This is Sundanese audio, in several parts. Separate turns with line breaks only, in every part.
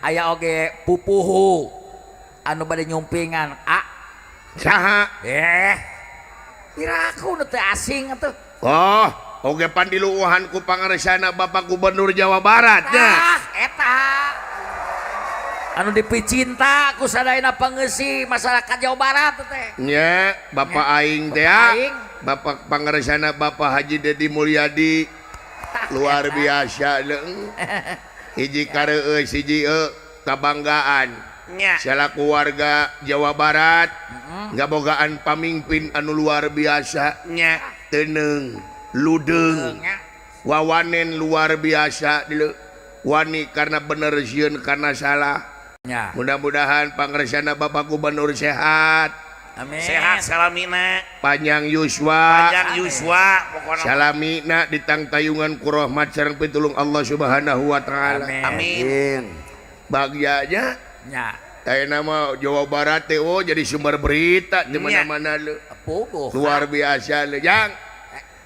Aya oge pupuhu anu bade nyumpingan a
Saha?
Piraku nu teu asing atuh.
Oh, oge pan diluuhan ku pangaresana Bapak Gubernur Jawa Barat nya.
Tah eta anu dipicinta ku sadayana pengeusi masyarakat Jawa Barat teh.
Nya, Bapak aing teh
Bapak
ya.
aing.
Bapak pangaresana Bapak Haji Dedi Mulyadi. Luar biasa leung. Hiji kareueus hiji kabanggaan.
Nya.
Salaku warga Jawa Barat ngabogaan pamimpin anu luar biasa.
Nya.
Teneng, ludeung,
Nya.
wawanen luar biasa dieu. Wani karena bener sieun karena salah.
Nya.
Mudah-mudahan pangaresana Bapak Gubernur sehat,
Amin.
Sehat salamina.
Panjang yuswa,
Panjang yuswa pokona.
Salamina ditangtayungan ku rahmat sareng pitulung Allah Subhanahu wa taala.
Amin.
Amin.
Bagyanya
Nya.
ayeuna mah Jawa Barat teh oh jadi sumber berita di
Nya.
mana-mana leu.
Puguh.
Luar biasa leu, Jang.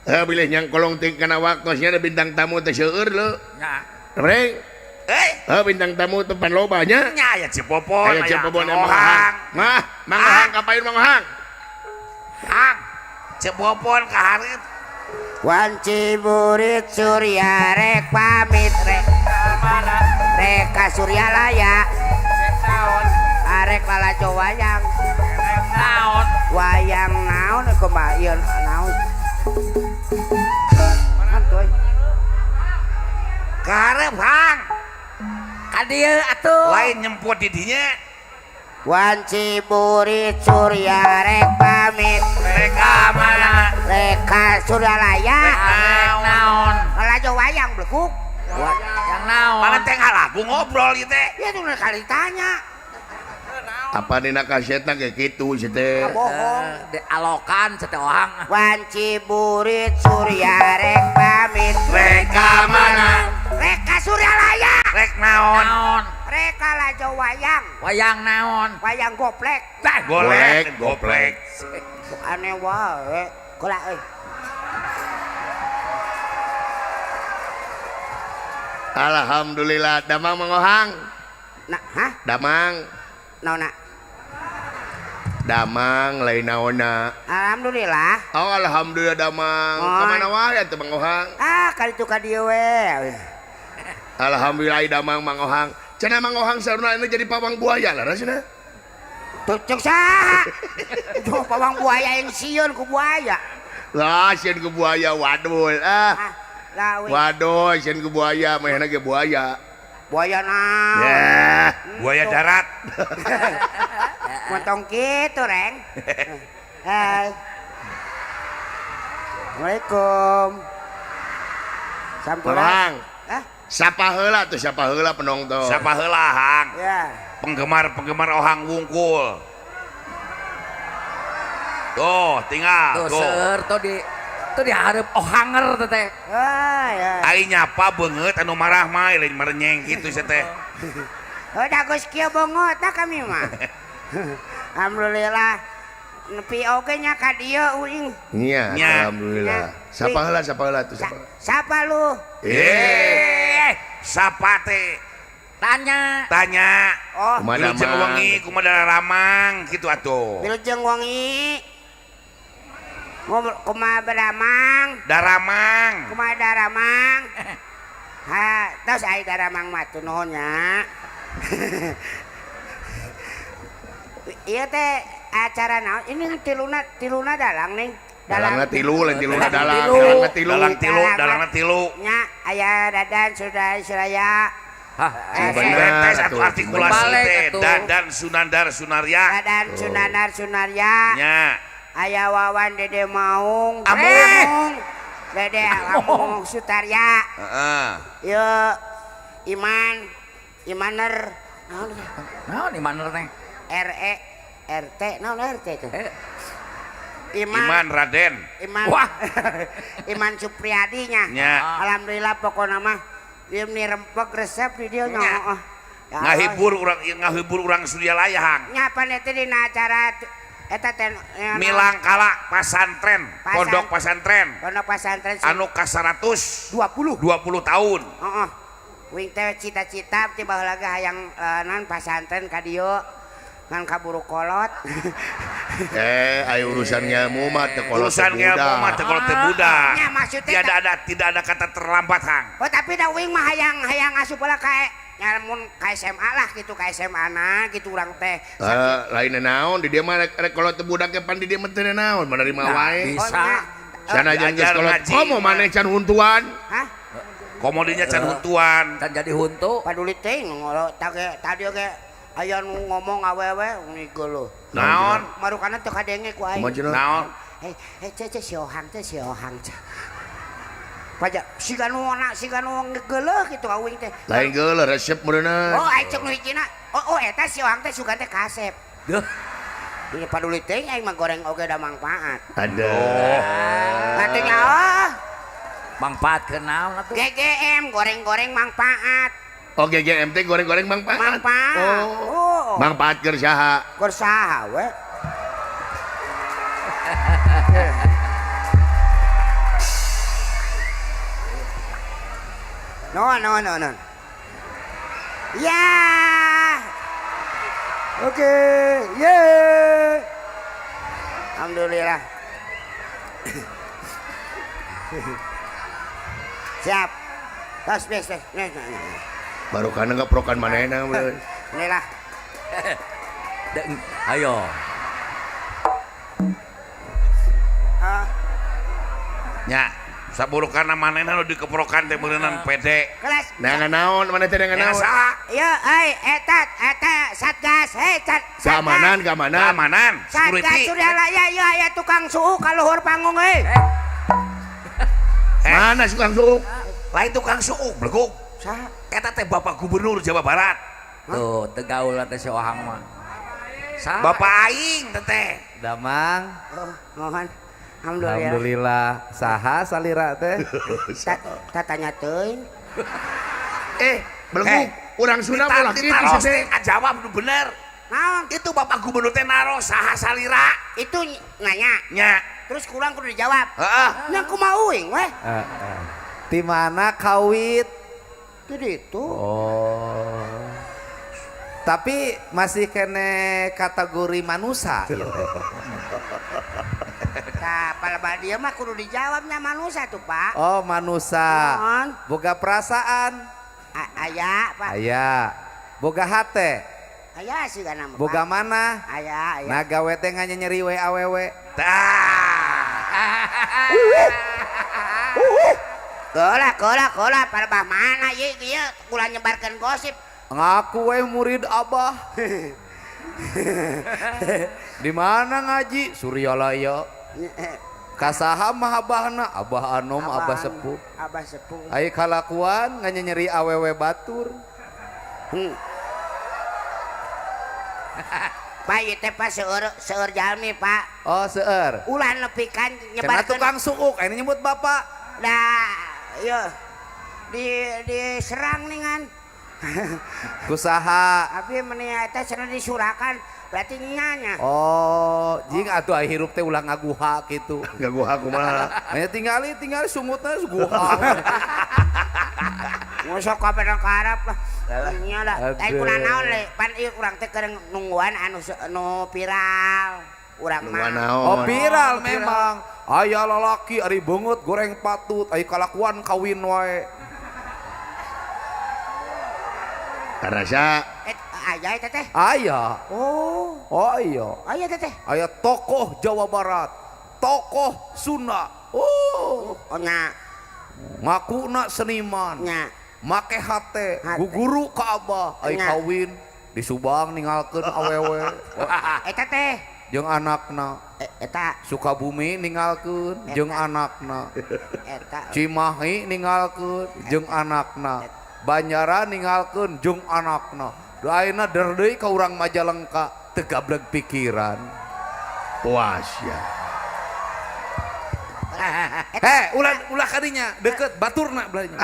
Heuh bilih nyang kolong ting kana waktosnya ada bintang tamu teh seueur leu.
Nya.
Reng.
Eh,
Heuh bintang tamu teh pan loba nya.
Nya aya Cepopon,
Aya Cepopon
Mang
Mang Ohang. Mah, Mang Ohang kapain Mang Ohang?
Hang. Cepopon ka hareup.
Wanci burit Surya rek pamit rek
Mana?
Rek ka Suryalaya
Rek naon?
Arek lalajo wayang.
Rek naon?
Wayang naon kumaha ieu naon. Hantuy.
Ka hareup, Hang.
Ka dieu atuh.
Lain nyemput di dinya.
Wanci burit Surya rek pamit
Rek ka mana?
Rek ka Suryalaya.
Rek naon?
Lalajo wayang beleguk.
Yang naon?
Mana teh ngalagu ngobrol ieu teh.
Ya itu kali tanya.
Apa dina kasetna ge kitu sih teh.
Bohong.
Di alokan sete ohang.
Wanci burit Surya rek pamit
Rek ka mana?
Rek ka Suryalaya.
Rek naon?
Naon?
Rek lalajo wayang.
Wayang naon?
Wayang goplek.
Tah golek,
Golek,
goplek.
Sok aneh wae. Golak euy.
Alhamdulillah damang Mang Ohang.
Nah, hah?
Damang,
Naon nak?
Damang lain naonna.
Alhamdulillah.
Oh alhamdulillah damang.
Oh.
Ka mana wae atuh Mang Ohang?
Ah, kali itu ka dieu we.
Alhamdulillah damang Mang Ohang. Cenah Mang Ohang saruna ini jadi pawang buaya lah rasana.
Tuh cek saha? Tuh pawang buaya yang sieun ku buaya.
Lah sieun ku buaya wadul ah.
Ah, lah we.
Waduh sieun ku buaya mehna ge buaya.
Buaya naon?
Ya.
Buaya darat.
Montong kitu, Reng. Hai. Assalamualaikum. Sampura.
Mang Ohang.
Hah?
Sapa heula tuh, sapa heula penonton.
Sapa heula, Hang?
Ya.
Penggemar-penggemar Ohang wungkul. Tuh, tinggal
Tuh
tuh.
seueur tuh dihareup ohanger teh teh.
Ah, ya.
Ai nyapa beungeut anu marah mah lain merenyeng kitu sia teh.
Udah geus kieu bongot tah kami mah. Alhamdulillah. Nepi oge nya ka dieu uing.
Nya,
Nya.
alhamdulillah. Sapa heula tuh sapa.
Sapa lu?
Eh,
Sapa teh?
Tanya.
Tanya.
Oh,
Kumaha
Wilujeng
damang?
wengi kumaha ramang kitu atuh.
Wilujeng wengi. Ngobrol kumaha beramang?
Daramang.
Kumaha daramang? Ha, tos ai daramang mah tuh nuhun nya. Ieu teh acara naon? Ini tiluna dalang nih.
Dalangna tilu, lain tiluna dalang,
Tilu.
dalangna tilu.
Dalang tilu,
Dalang.
dalangna tilu.
Nya aya Dadan sudah Suraya.
Hah,
Eh,
Bener,
Betes atuh
atuh.
artikulasi
Balik
teh
atuh.
Dadan Sunandar Sunarya.
Dadan Sunandar Sunarya.
Nya.
Aya Wawan Dede Maung.
Amung.
Dede Amung Sutarya.
Heeh.
Yo Iman Imaner. Naon teh?
Naon Imaner teh?
RE RT naon RT teh? Iman
Iman Raden.
Iman.
Wah.
Iman Supriyadi nya.
Nya.
Alhamdulillah pokona mah ieu meni rempeg resep di dieu nya.
Nya.
Heeh. Ya Allah.
Ngahibur urang Suryalaya Hang.
Nya pan eta dina acara eta teh
Milangkala pasantren, pondok pasantren
Pondok pasantren
anu ka 120
20.
tahun.
Heeh. Wing teh cita-cita ti baheula ge hayang naon pasantren ka dieu ngan kaburu kolot.
Ayo urusan ngelmu mah teu kolot teu
Urusan ngelmu mah teu kolot teu budak.
Nya maksudnya
Tidak ada kata terlambat hang.
Oh tapi da wing mah hayang asup heula ka nyamun ka SMA lah gitu ka SMA na gitu urang teh.
Lain naon di dieu mah rek kolot teu budak ge pan di dieu mah teu naon menerima wae.
Bisa.
Sana jangan geus kolot. Komo maneh can huntuan?
Hah?
Komodinya can huntuan.
Can jadi huntu.
Paduli teuing tadi oge aya nu ngomong awewe ni geuleuh.
Naon?
Marukana teu kadenge ku aing.
Naon?
Eh ce si Ohang teh si Ohang. Pajak siga nu siga nu geuleuh kitu ka uing teh.
Lain geuleuh resep meureunna.
Oh aing cek nu hijina. Oh eta si Ohang teh sugan teh kasep.
Duh.
Ini paduli teuing aing mah goreng oge da mangfaat.
Aduh.
Katanya oh.
Mangfaat ke naon atuh?
GGM goreng-goreng mangfaat.
Oh GGM teh goreng-goreng mangfaat.
Mangfaat.
Oh. Mangfaat keur saha?
Keur saha we. No. Ya. Oke, ye. Alhamdulillah. Siap. Tos bes.
Baru kana ngaprokan manehna bener.
Inilah.
Ayo.
Nya, saburukana manehna nu dikeprokan teh meureunan pede.
Kelas.
Nah, naon maneh teh naon?
Ieu euy eta Satgas, hei
Keamanan,
Keamanan,
Satgas Suryalaya ieu aya tukang suuk ka luhur panggung euy.
Mana tukang suuk?
Lain tukang suuk, bleguk.
Saha?
Eta teh Bapak Gubernur Jawa Barat.
Tuh, teu gaul teh si Ohang mah. Saha?
Bapak aing teh.
Damang.
Oh, mohon. Alhamdulillah.
Alhamdulillah. Saha salira teh?
Tatanya teuing.
Bleguk. Urang Sunda ulah kitu sih teh.
Jawab nu bener.
Naon?
Itu Bapak Gubernur teh naros saha salira?
Itu nanya.
Nya.
Terus kurang kudu dijawab.
Heeh.
Nya kumaha uing weh?
Heeh. Di mana kawit?
Di ditu.
Oh. Tapi masih kene kategori manusa ieu teh.
Tah, palebah dieu mah kudu dijawabnya manusa tuh, Pak.
Oh, manusa.
Naon?
Boga perasaan.
Aya, Pak.
Aya. Boga hate.
Aya sigana mah.
Boga mana?
Aya, aya.
Nah, gawe teh nganyeri we awewe.
Tah.
Kola palebah mana ieu ieu ulah nyebarkeun gosip.
Ngaku we murid Abah. Di mana ngaji? Suryalaya. Kasaha mah abahna? Abah Anom, Abah Sepuh.
Abah Sepuh.
Ai kalakuan nganyeri awewe batur.
Pak ieu teh Pak seueur jalmi Pak.
Oh, seueur.
Ulah nepikan nyebarkeun.
Cenah tukang suuk aya nyebut bapak.
Dah, ieu diserang ningan.
Kusaha?
Abi meni eta cenah disurakan berarti nyanya.
Oh, jing atuh aya hirup teh ulah ngaguha kitu.
Ngaguha kumaha?
Aya tingali sungutna guha.
Ngosok ka bedang karap lah. Nya lah. Ai kuna naon le? Pan ieu urang teh keur nungguan anu nu viral. Urang mah.
Oh, viral memang. Aya lalaki ari beungeut goreng patut, aya kalakuan kawin wae.
Karasa
aya eta teh?
Aya.
Oh.
Oh iya.
Aya teh teh.
Aya tokoh Jawa Barat, tokoh Sunda. Oh.
Oh nya.
Ngakuna seniman.
Nya.
Make hate, guguru ka abah, ai kawin di Subang ninggalkeun awewe.
Eta teh
jeung anakna.
Eta
Sukabumi ninggalkeun jeung anakna.
Eta
Cimahi ninggalkeun jeung anakna. Banjaran ninggalkeun jeung anakna. Ayeuna der deui ka urang Majalengka teu gableg pikiran.
Puas ya.
Heh, ulah kadinya deket baturna belanya.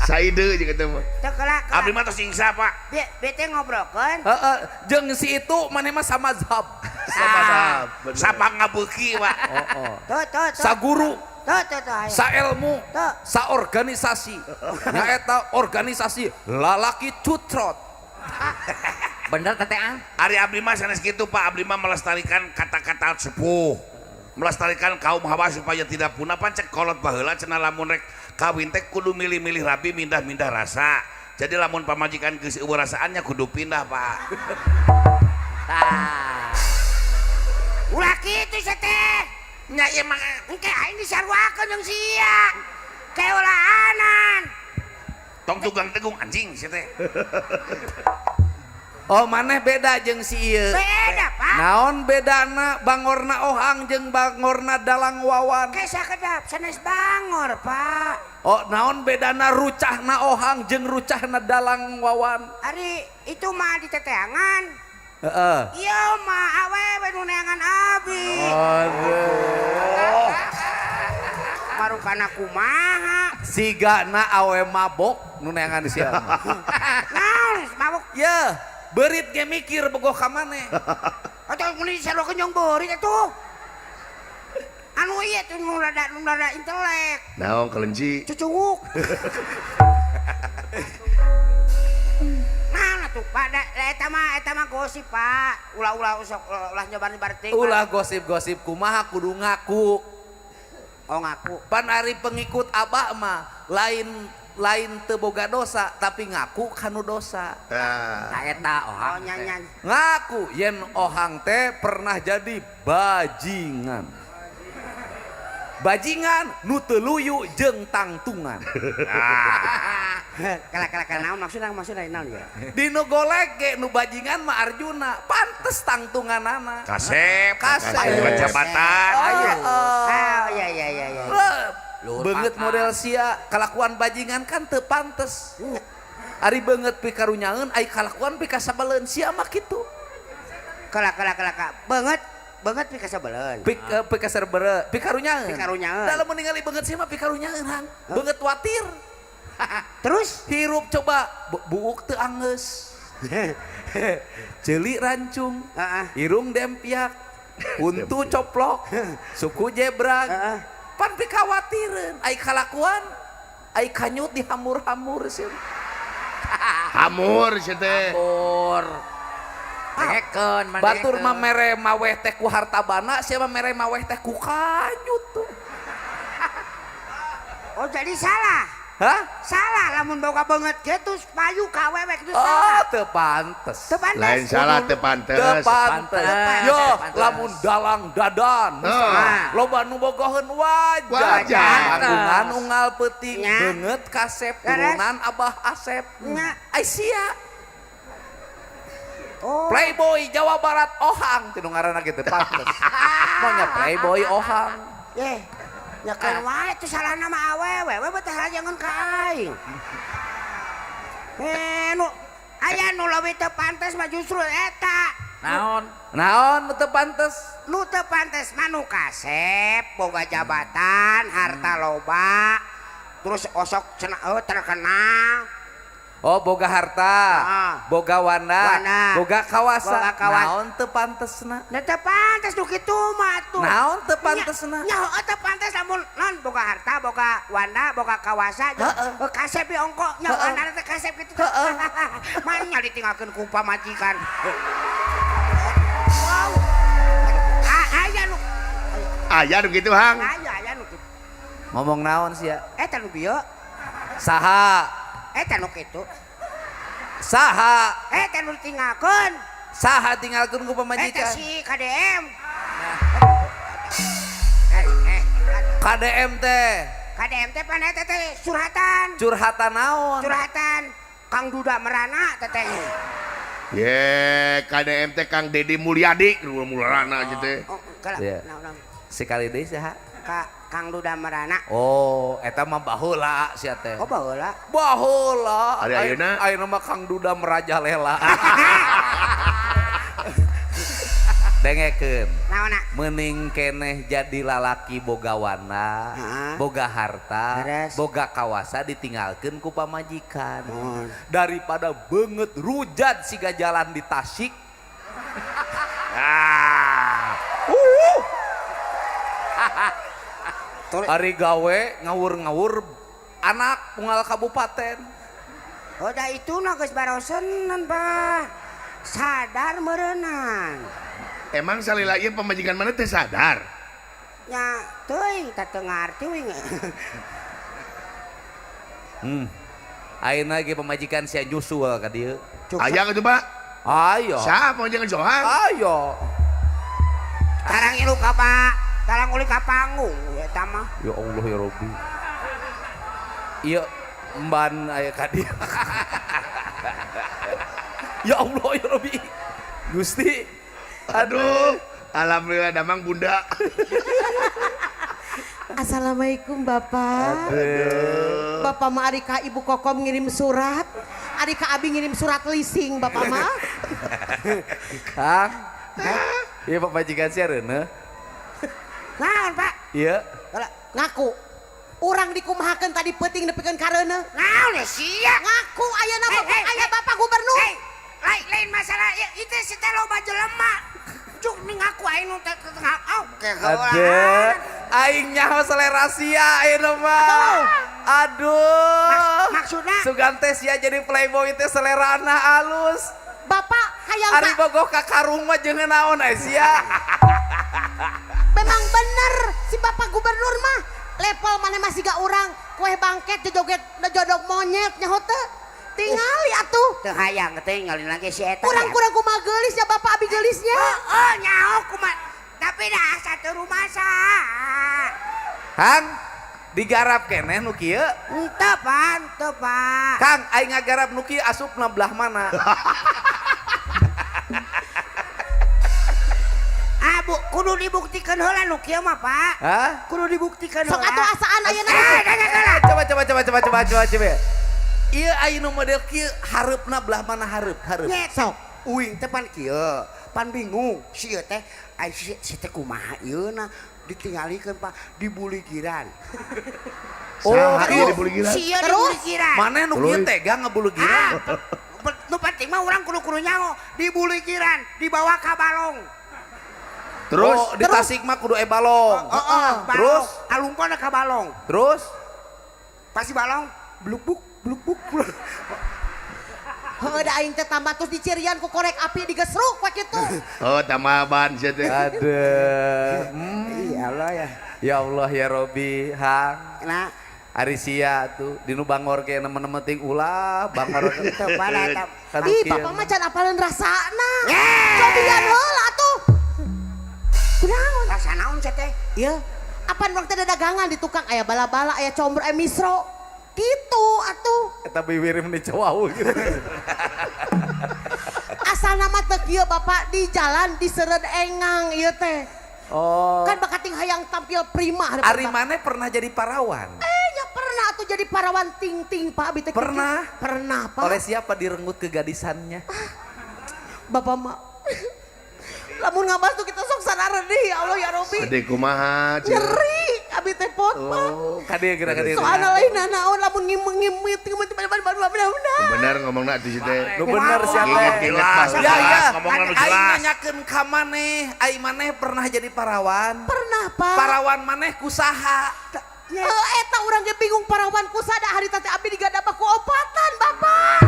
Saide jeung eta mah.
Teu keula.
Abdi mah tos ingsa, Pak.
Bete ngobrolkeun.
Heeh, jeung si itu maneh mah samazhab.
Samazhab.
Sapa ngabeuki, Pak.
Heeh.
Tuh.
Saguru.
Tuh tuh tuh aya.
Saelmu,
Tuh.
saorganisasi. Nyaeta organisasi lalaki cutrot.
Bener teteh ang.
Ari abdi mah sanes kitu Pak, abdi mah melestarikan kata-kata sepuh. Melestarikan kaum hawa supaya tidak punah, pan cek kolot baheula cenah lamun rek kawin teh kudu milih-milih rabi, mindah-mindah rasa. Jadi lamun pamajikan geus eueuh rasaannya kudu pindah, Pak.
Tah.
Ulah kitu sia teh.
Nya ieu mah
Engke aing disaruakeun jeung sia. Keulaanan.
Tong tugang tegung anjing sia teh.
Oh, maneh beda jeung si ieu.
Beda, Pak.
Naon bedana bangorna Ohang jeung bangorna Dalang Wawan?
Ke sakedap sanes bangor, Pak.
Oh, naon bedana rucahna Ohang jeung rucahna Dalang Wawan?
Ari itu mah di teteangan.
Heeh.
Iya mah awewe nu neangan abi.
Aduh.
Marukana kumaha?
Sigana awe mabok nu neangan sia mah.
Naon mabok?
Ye, beurit ge mikir bogoh ka maneh.
Atau mun disaruakeun jeung beurit atuh. Anu ieu tuh nu rada intelek.
Naon kelenci?
Cucunguk. Nah, tuh Pak, da, eta mah gosip, Pak. Ulah-ulah usok ulah nyobar-nyebar teuing. Pak.
Ulah gosip-gosip kumaha, kudu ngaku.
Oh, ngaku.
Pan ari pengikut Abah mah lain lain teu boga dosa tapi ngaku kanu dosa.
Tah.
Tah eta
Oh,
Ohang. teh.
nyanyan.
Ngaku yen Ohang teh pernah jadi bajingan. Bajingan nu teu luyu jeung tangtungan.
Kala kala kala naon maksudna maksudna naon ya?
Di nu golek ge nu bajingan mah Arjuna, pantes tangtunganana.
Kasep,
Kasep.
bukan jabatan.
Ayo.
Oh, iya iya iya iya.
Luhur
Beungeut
pangkat.
model sia kalakuan bajingan kan teu pantes. Ari beungeut pikarunyaeun, ai kalakuan pikasabeleun, sia mah kitu.
Kala kala kala kala. Beungeut beungeut pikasabeleun.
Pik pikaserbere pikarunyaeun.
Pikarunyaeun.
Da lamun ningali beungeut sia mah pikarunyaeun hang. Beungeut watir.
Terus
Hirup coba buuk teu anggeus. Ceuli rancung.
Heeh.
Irung dempiak. Untu coplok, suku jebrag.
Heeh.
Pan pikawatireun, ai kalakuan ai kanyut dihamur-hamur sih.
Hamur sia teh.
Hamur. Dengekeun, mah
Batur mah
dengekeun.
mere maweh teh ku harta bana, sia mah mere maweh teh ku kanyut tuh.
Oh, jadi salah.
Hah?
Salah lamun boga beungeut kitu payu ka awewe kitu
Oh,
salah.
teu pantes.
Teu pantes.
Lain salah, teu pantes.
Teu pantes.
Pantes.
Yo,
Pantes.
lamun dalang Dadan
Oh.
loba nu bogoheun wajar.
Wajar.
Panggungan unggal peuting,
Nya.
beungeut kasep,
Leres.
turunan Abah Asep.
Nya.
Ai sia,
Oh.
Playboy Jawa Barat Ohang tinu ngaranna gitu pantes. Maunya Playboy Ohang.
Eh, ya kan wae itu salah nama awewe, we betah jangan ka aing. Eh, nu aya nu leuwih teu pantes mah justru eta.
Naon?
Naon nu teu pantes?
Nu teu pantes mah nu kasep, boga jabatan, harta loba, terus osok cenah oh, terkenal.
Oh, boga harta,
Ah.
boga wanda,
Wanda.
boga kawasa.
Boga kawasa.
Naon teu pantesna?
Nah, teu pantes nu kitu mah atuh.
Naon teu pantesna?
Nya heueuh teu pantes lamun non boga harta, boga wanda, boga kawasa, jeung
Heeh.
kasep ieu ongko nya
Heeh.
wandana teh kasep kitu.
Heeh.
Manya ditinggalkeun ku pamajikan. Wow. Ah, aya nu
Aya nu kitu hang.
aya aya nu kitu.
Ngomong naon sia?
Eta nu bieu,
Saha?
eta nu kitu.
Saha?
Eta nu ditinggalkeun.
Saha tinggalkeun ku
Eta
pamajikan?
si KDM.
Eh, eh.
KDM teh
KDM teh pan eta teh curhatan.
Curhatan naon?
Curhatan Kang Duda Merana teteh.
Ye, KDM teh Kang Deddy Mulyadi, nu mulana gitu teh.
Oh, kala,
Iya.
naon, naon.
Sekali deui saha?
Ka Kang Duda Merana.
Oh, eta mah baheula sia teh.
Oh, baheula.
Baheula.
Ari ayeuna?
Ayeuna mah Kang Duda merajalela. Dengekeun.
Naonna?
Mending keneh jadi lalaki boga wana,
Heeh.
boga harta,
Beres.
boga kawasa ditinggalkeun ku pamajikan.
Mohon.
Daripada beungeut rujat siga jalan di Tasik.
Ah.
Ari gawe ngawur-ngawur anak unggal kabupaten.
Oh, da itu na geus barosenan, Pak. Sadar meureunan.
Emang salila ieu pamajikan mana teh sadar?
Nya teuing teh teu ngarti wing.
Ayeuna ge pamajikan sia nyusul ka dieu.
Aya kitu, Pak?
Ayo.
Siapa pamajikan Johan?
Ayo.
Tarang ilu ka Pak, tarang uli ka panggung eta mah.
Ya Allah ya Rabbi. Ieu emban aya ka dieu. Ya Allah ya Rabbi. Gusti.
Aduh, alhamdulillah damang bunda.
Assalamualaikum Bapak. Bapak mah ari ka Ibu Kokom ngirim surat. Ari ka Abi ngirim surat leasing Bapak mah.
Kang. Ieu pamajikan sia reuneuh.
Naon, Pak?
Ieu.
Heula.
Ngaku. Urang dikumahakeun tadi peuting nepikeun ka reuneuh.
Naon ya sia?
Ngaku ayeuna
Hei,
Bapak
hei,
aya
hei.
Bapak Gubernur.
Hei, lain lain masalah ya, itu si teh loba jelema. Cuk ning ngaku aing nu teh ngaku.
Ade, aing nyaho selera sia ayeuna mah. Aduh.
Maksudna?
Sugan teh sia jadi playboy teh selerana alus.
Bapak hayang
Ari
Pak
bogoh ka karung mah jeung naon ai sia.
memang bener si Bapak Gubernur mah level mana masih gak urang kue bangket joget jodok monyet nyaho teu. Tingali atuh.
Teu hayang tinggalin lagi si eta.
Kurang kurang kumaha geulis ya Bapak abi geulisnya.
Oh, nyaho kumaha. Tapi dah satu rumah sa.
Kang, digarap keneh nu kieu?
Henteu, Pak, henteu, Pak.
Kang, aing ngagarap nu kieu asupna belah mana?
Ah, bu, kudu dibuktikan heula nu kieu mah, Pak.
Hah?
Kudu dibuktikan
Sok
heula.
atuh asaan ayeuna.
Eh, nanya heula.
Coba coba coba coba coba coba coba. Ieu aing nu model kieu hareupna belah mana hareup? Hareup.
Nyet.
Sok.
Uing teh pan kieu, pan bingung. Si ieu teh ai si, si teh kumaha ieu na ditinggalikeun Pak, dibuligiran.
Oh,
Saha ieu
ieu
dibuligiran?
Si ieu
Terus?
dibuligiran.
Maneh nu kieu
Tuluy.
tega ngabulugiran?
Ah, nu penting mah urang kudu-kudu nyaho, dibuligiran, dibawa ka balong.
Terus
Oh, di Tasik mah kudu balong.
Heeh,
Terus?
alumpona ka balong.
Terus
Pasti balong bluk-bluk bluk-bluk. bluk.
Heuh da aing teh tambah terus dicirian ku korek api digesruk we kitu.
oh tambah ban sia teh.
Aduh.
Iya Allah ya.
Ya Allah ya Robi, Hang.
Nah,
Ari sia tuh di nu bangor ge nemen-nemen ting ulah bangor.
teu pada eta.
Kanu
Ih,
kieu
bapak mah can apaleun rasana.
Eh.
Cobian heula atuh. Kunaon?
Rasa naon sia teh?
Iya. Apan urang teh dagangan di tukang aya bala-bala, aya combro, aya misro. Gitu atuh.
Eta biwir meni cowau gitu.
Asal nama teu kieu bapak di jalan diseureud engang ieu teh.
Oh.
Kan bakating hayang tampil prima hadapan
Ari
bapak.
maneh pernah jadi parawan?
Eh, nya pernah atuh jadi parawan ting-ting Pak abi teh. kitu.
Pernah?
Pernah, Pak.
Oleh siapa direnggut kegadisannya?
Bapak mah. Lamun ngabas tuh kita sok sanaredih ya Allah ya Robi.
Sedih kumaha cenah.
Nyeri abi teh pot Pak.
Oh.
Kadieu geura kadieu.
Soalna lain nanaon lamun ngimit ngimit bener.
Bener ngomongna atuh si teh.
Nu bener sia teh.
Ingat-ingat
Jelas,
baheula.
Ya ya,
jelas, ngomongna nu
aing
jelas.
nanyakeun ka maneh, aing maneh pernah jadi parawan?
Pernah, Pak.
Parawan maneh kusaha?
Eh, eta urang ge bingung parawan kusada hari teh abi digadabah ku opatan, Bapak.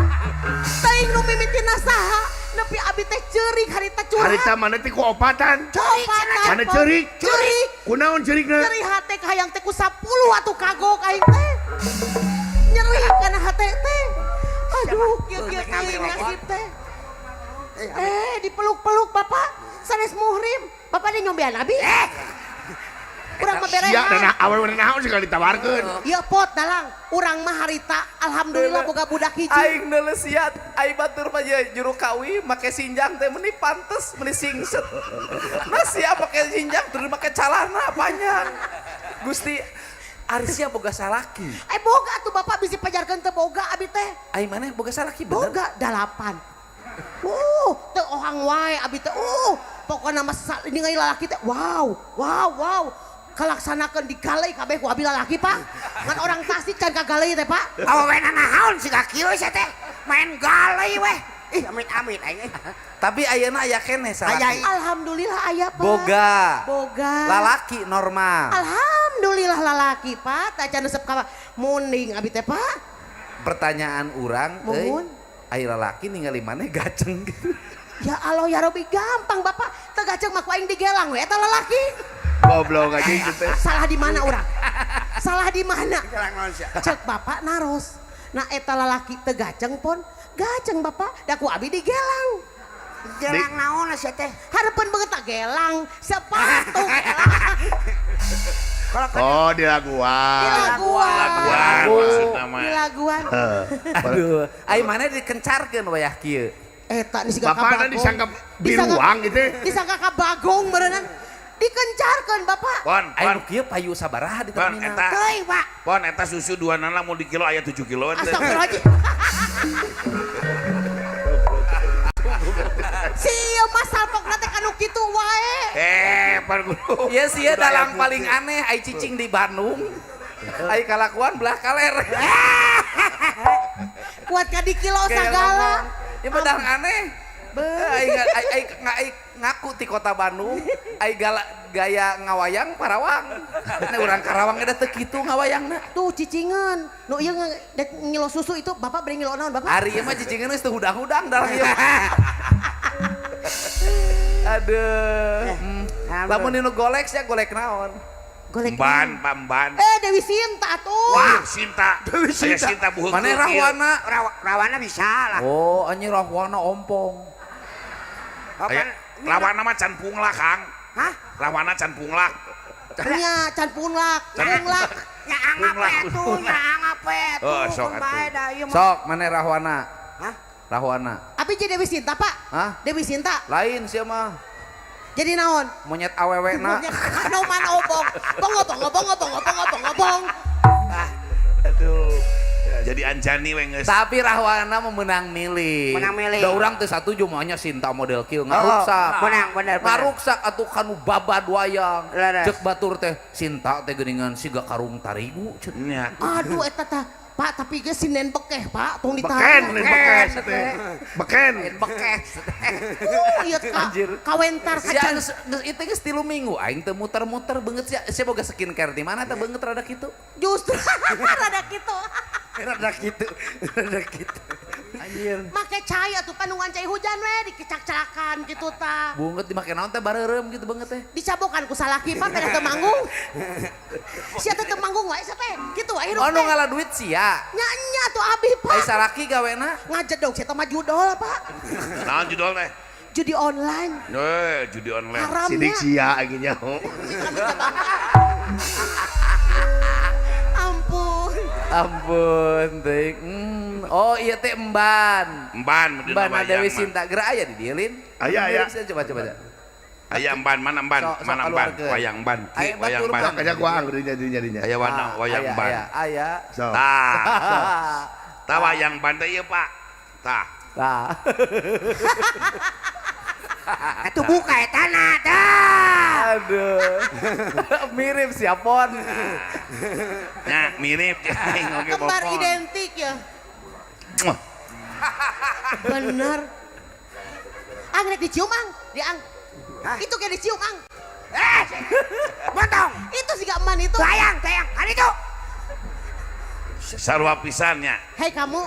Teuing nu mimitina saha, nepi abi teh ceurik harita curhat.
Harita mana teh ku opatan?
Opatan.
Mana ceurik?
Ceurik.
Kunaon ceurikna?
Nyeri hate hayang teh ku 10 atuh kagok aing teh. Nyeri kana hate teh. Aduh, kieu-kieu teuing nasib teh. Eh, dipeluk-peluk Bapak. Sanes muhrim. Bapak dia nyombean abi. Urang mah
Sia
berehan.
dan awewe naon sekali ditawarkeun.
Ieu pot dalang, urang mah harita alhamdulillah boga budak hiji.
Aing neuleus sia, aing batur mah ye juru kawi make sinjang teh meni pantes, meni singset. Nah sia make sinjang terus make calana panjang. Gusti, ari sia boga salaki.
Eh boga tuh bapak bisi pajarkeun teu boga abi teh.
Aing maneh boga salaki bener?
Boga 8. Teu ohang wae abi teh. Pokona mah ningali lalaki teh wow, wow, wow. Kalaksanakeun digalei kabeh ku abi lalaki, Pak. Ngan orang Tasik can kagalei teh, Pak.
Awewena naon siga kieu sia teh? Main galei weh. Ih, amit-amit aing.
Tapi ayeuna aya keneh salaki.
Aya.
Alhamdulillah aya, Pak.
Boga.
Boga.
Lalaki normal.
Alhamdulillah. Alhamdulillah lalaki, Pak. Teu acan resep ka munding abi teh, Pak.
Pertanyaan urang euy.
Muhun.
Ai lalaki ningali maneh gaceng gitu.
Ya Allah ya Robi, gampang Bapak. Teu gaceng mah ku aing digelang we eta lalaki.
Goblok aja itu teh.
Salah di mana urang? Salah di mana?
Gelang naon sia?
Cek Bapak naros. Nah eta lalaki teu gaceng pon, gaceng Bapak, da ku abi digelang.
Gelang naon sia teh?
Hareupeun beungeut tak gelang, sepatu gelang.
Kalau kan
Oh, di laguan.
Di laguan.
Laguan maksudna mah.
Di laguan.
Aduh, ai maneh dikencarkeun wayah kieu.
Eta nih siga
Bapak
ka
na disangka biruang gitu.
Disangka ka bagong meureunnan. Dikencarkeun Bapak.
Pon,
Ai
pon.
nu kieu payu sabaraha di
Pon
terminal.
eta.
teuing, Pak.
Pon eta susu dua nana mau di kilo aya 7 kilo.
Astagfirullahaladzim. Si ieu mah salpokna teh kanu kitu wae.
Eh, pan guru.
Iya sih ya dalang paling aneh ai cicing di Bandung. Ai kalakuan belah kaler.
Kuat ka di kilo
Kayak
sagala.
ngomong. Ya mah dalang aneh. Ai ai ai ai ngaku ti kota Bandung, ai gala, gaya ngawayang Parawang. Nah urang Karawang eta teu kitu ngawayangna.
Tuh cicingan. Nu ieu dek ngilo susu itu Bapak bari ngilo naon Bapak?
Ari ieu mah cicingan geus teu hudang-hudang dalang ieu. Aduh. Lamun nu golek sia golek naon?
Golek.
Emban, pamban.
Eh Dewi Sinta tuh.
Wah, Sinta. Saya Sinta buheung.
Mana Rahwana?
Rawana bisa lah.
Oh, anjing Rahwana ompong.
Aya, Rahwana mah can punglak, Kang.
Hah?
Rahwana can punglak.
Nya can punglak, punglak.
Nya angap
Punglak.
atuh, nya angap atuh.
Oh, sok
Kun bae
atuh.
da ieu mah.
Sok, mana Rahwana?
Hah?
Rahwana.
Abi jadi Dewi Sinta, Pak?
Hah?
Dewi Sinta.
Lain sia mah.
Jadi naon?
Monyet awewe na.
Monyet Anoman obong. Bongo bongo bongo bongo bongo bongo bong.
Aduh. Jadi Anjani we geus.
Tapi Rahwana memenang milih.
Menang milih.
Da urang teu satuju maunya Sinta model kieu ngaruksak.
Oh, menang, bener, bener.
Ngaruksak atuh kanu babad wayang.
Leres.
Ceuk batur teh Sinta teh geuningan siga karung tarigu ceuk.
Nya.
Aduh eta tah. Pak, tapi geus sinen bekeh, Pak. Tong
Beken,
ditahan.
beken, beken.
Bekes.
Oh, iya ka, kawentar
Sia
kacan.
geus geus itu geus 3 minggu aing teu muter-muter beungeut sia sia boga skincare di mana teh beungeut rada kitu.
Justru rada kitu.
Rada kitu. Rada kitu.
Anjir.
Make cai atuh panungan cai hujan we dikecak-celakan kitu tah.
Beungeut dimake naon teh bareureum gitu beungeut teh.
Dicabokan ku salaki Pak pada teu manggung. Sia teh teu manggung wae sia teh. Kitu wae hirup
Oh nu
teh.
ngala duit sia.
Nya nya tuh abi Pak.
Ai salaki gawena
Ngajedog sia teh mah judol Pak.
Naon judol teh?
Judi online.
Eh, judi online.
Sidik
Haramnya.
sia aing nyaho.
Ampun.
Ampun teuing. Oh iya teh emban.
Emban dina
Emban
wayang
Dewi
mah.
Sinta geura aya di dieu lin.
Aya, aya.
Coba coba.
Aya emban mana emban?
Sok, sok
Mana emban?
keluarkeun.
Wayang emban. Ki,
Aya
wayang
batur
emban.
emban.
Kayaknya gua anggur dinya dinya dinya.
Aya wana wayang
aya,
emban.
Aya, aya.
Sok.
Tah. Tah wayang emban teh ieu, Pak. Tah.
Tah.
Atuh buka eta na tah.
Aduh. Mirip siapon.
Nya mirip aing oge
Kembar
bopon.
identik ya.
Muah.
Bener. Ang rek dicium ang, di ang.
Hah?
Itu kayak dicium ang.
Eh, potong.
Itu sih gak eman itu.
Tayang, tayang. Kan itu.
Sarua pisan nya.
Hei kamu,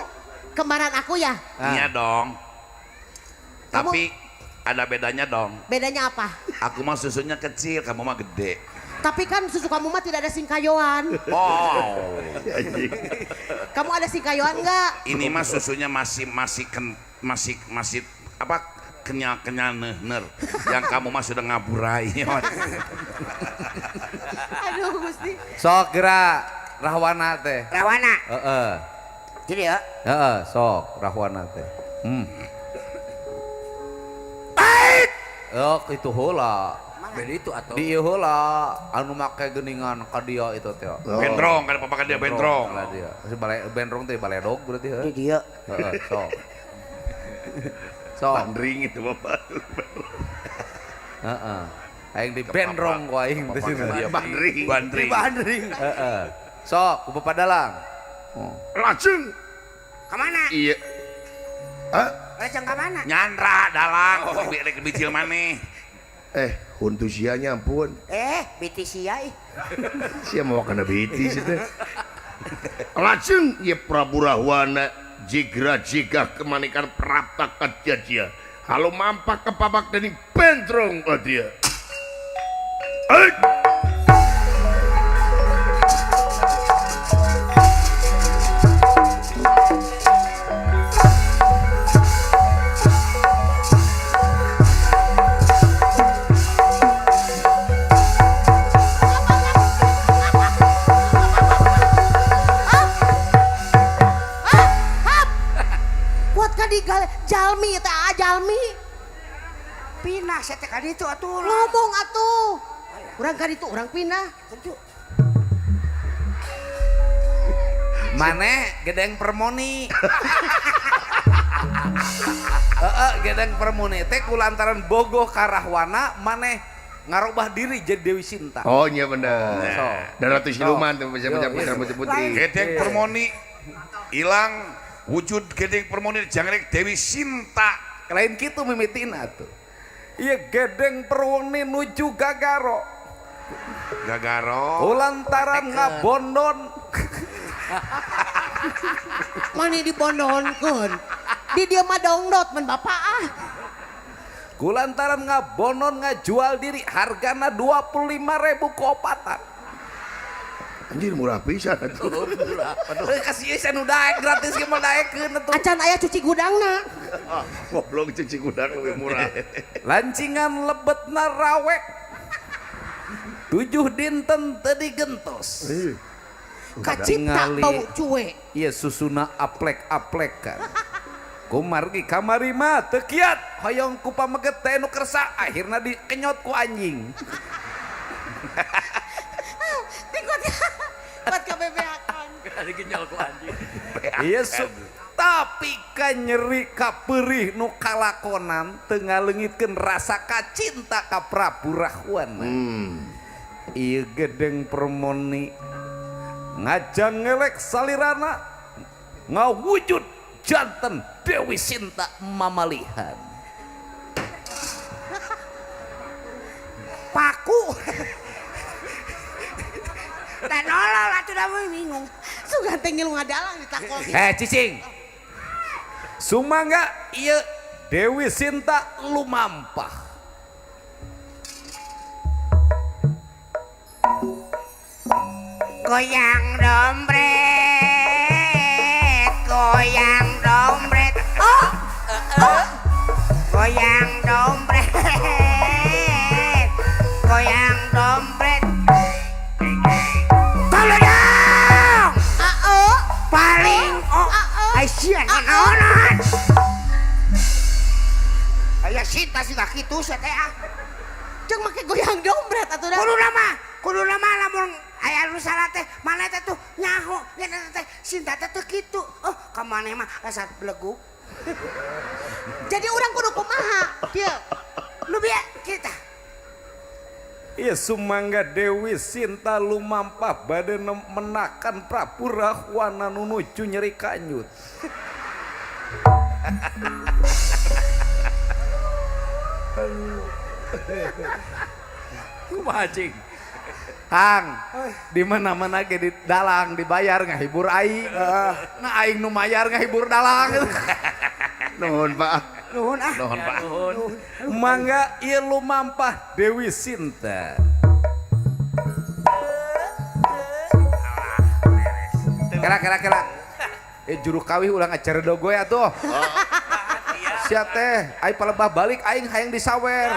kembaran aku ya.
Iya dong.
Kamu-
Tapi ada bedanya dong.
Bedanya apa?
Aku mah susunya kecil, kamu mah gede.
Tapi kan susu kamu mah tidak ada singkayoan.
Oh.
Anjing.
Kamu ada singkayoan nggak?
Ini mah susunya masih masih ken, masih masih apa kenyal-kenyal nehner. Yang kamu mah sudah ngaburai.
Aduh Gusti.
Sok geura Rahwana teh.
Rawana.
Heeh.
Jadi ya.
Heeh, sok Rahwana teh. Oh, itu heula.
Beda itu atau
Di ieu heula anu make geuningan ka dia itu teh.
Oh.
Bentrong kan papa dia bentrong.
Ka dia. Si bale bentrong teh baledog berarti heuh.
Di dieu.
Heeh, sok. Sok.
Bandring itu bapak.
Heeh. Aing di benrong ku aing teh sini.
Bandring.
Bandring.
Bandring.
Heeh. Sok ku Bapak Dalang. Oh.
Langsung.
Kemana?
Iya. Hah?
Lajeng kemana?
Nyandra dalang, rek bijil maneh.
Eh, Huntu sia nya ampun.
Biti sia ih.
Sia mawa kana biti sia teh. Lajeng ye Prabu Rahwana jigra jigah kemanikan prapta kajadia. Halo mampak kepabak dening bentrong adia.
Jalmi teh jalmi.
Pinah saya teh ka ditu atuh.
Ngomong atuh. Urang ka ditu urang pinah.
Mane gedeng permoni. Heeh, gedeng permoni teh kulantaran bogoh ka Rahwana maneh ngarubah diri jadi Dewi Sinta.
Oh nya bener.
So.
Dan Ratu Siluman teh macam-macam rambut putih.
Gedeng permoni ilang wujud gedeng permoni jangan Dewi Sinta.
Lain kitu mimitina tuh. Iya gedeng permoni nuju gagaro.
Gagaro.
Kulantaran ngabondon.
Mani dibondonkeun. Di dieu mah dongdot men bapak ah.
Kulantaran ngabondon ngajual diri hargana 25.000 kopatan.
Anjir murah pisan atuh.
Aduh, kasih ieu nu daek gratis ge mah daekeun atuh.
Acan aya cuci gudangna.
Goblok cuci gudang lebih murah.
Lancingan lebetna rawek. 7 dinten teu digentos.
Kacipta bau cuwe.
Ieu susuna aplek-aplekan. Kumargi kamari mah teu kiat hoyong ku pameget teh nu kersa akhirna dikenyot ku anjing.
Kuat kabebeakan.
Digenyol ku anjing.
Iya tapi kanyeri kaperih nu kalakonan teu ngaleungitkeun rasa kacinta ka Prabu Rahwana. Ieu gedeng permoni ngajang ngelek salirana ngawujud janten Dewi Sinta mamalihan.
Paku. Dan nolol atuh da bingung.
Sugan teh ngilu ngadalang ditakon.
Cicing. Sumangga ieu Dewi Sinta lumampah.
Goyang dompet, goyang dompet. Oh. Goyang dompet. Goyang dompet. Tolong. Paling oh. Aisyah naonan. Aya Sinta sih kitu sia teh ah.
Jeung make goyang dompet atuh da.
Kudu nama lamun aya nu salah teh mana teh tuh nyaho nya teh Sinta teh teu kitu. Oh, ka maneh mah rasa beleguk.
Jadi urang kudu kumaha? Kieu.
Nu bieu kita.
Iya sumangga Dewi Sinta lumampah bade menakan Prabu Rahwana nu nuju nyeri kanyut.
Kumaha cing?
Kang, di mana-mana ge di dalang dibayar ngahibur aing. Nah aing nu mayar ngahibur dalang.
Nuhun Pak.
Nuhun ah.
Nuhun Pak.
Mangga ieu lumampah Dewi Sinta. Kela kela kela. Juru kawih ulah ngajar dogoy atuh. Sia teh, ai palebah balik aing hayang disawer.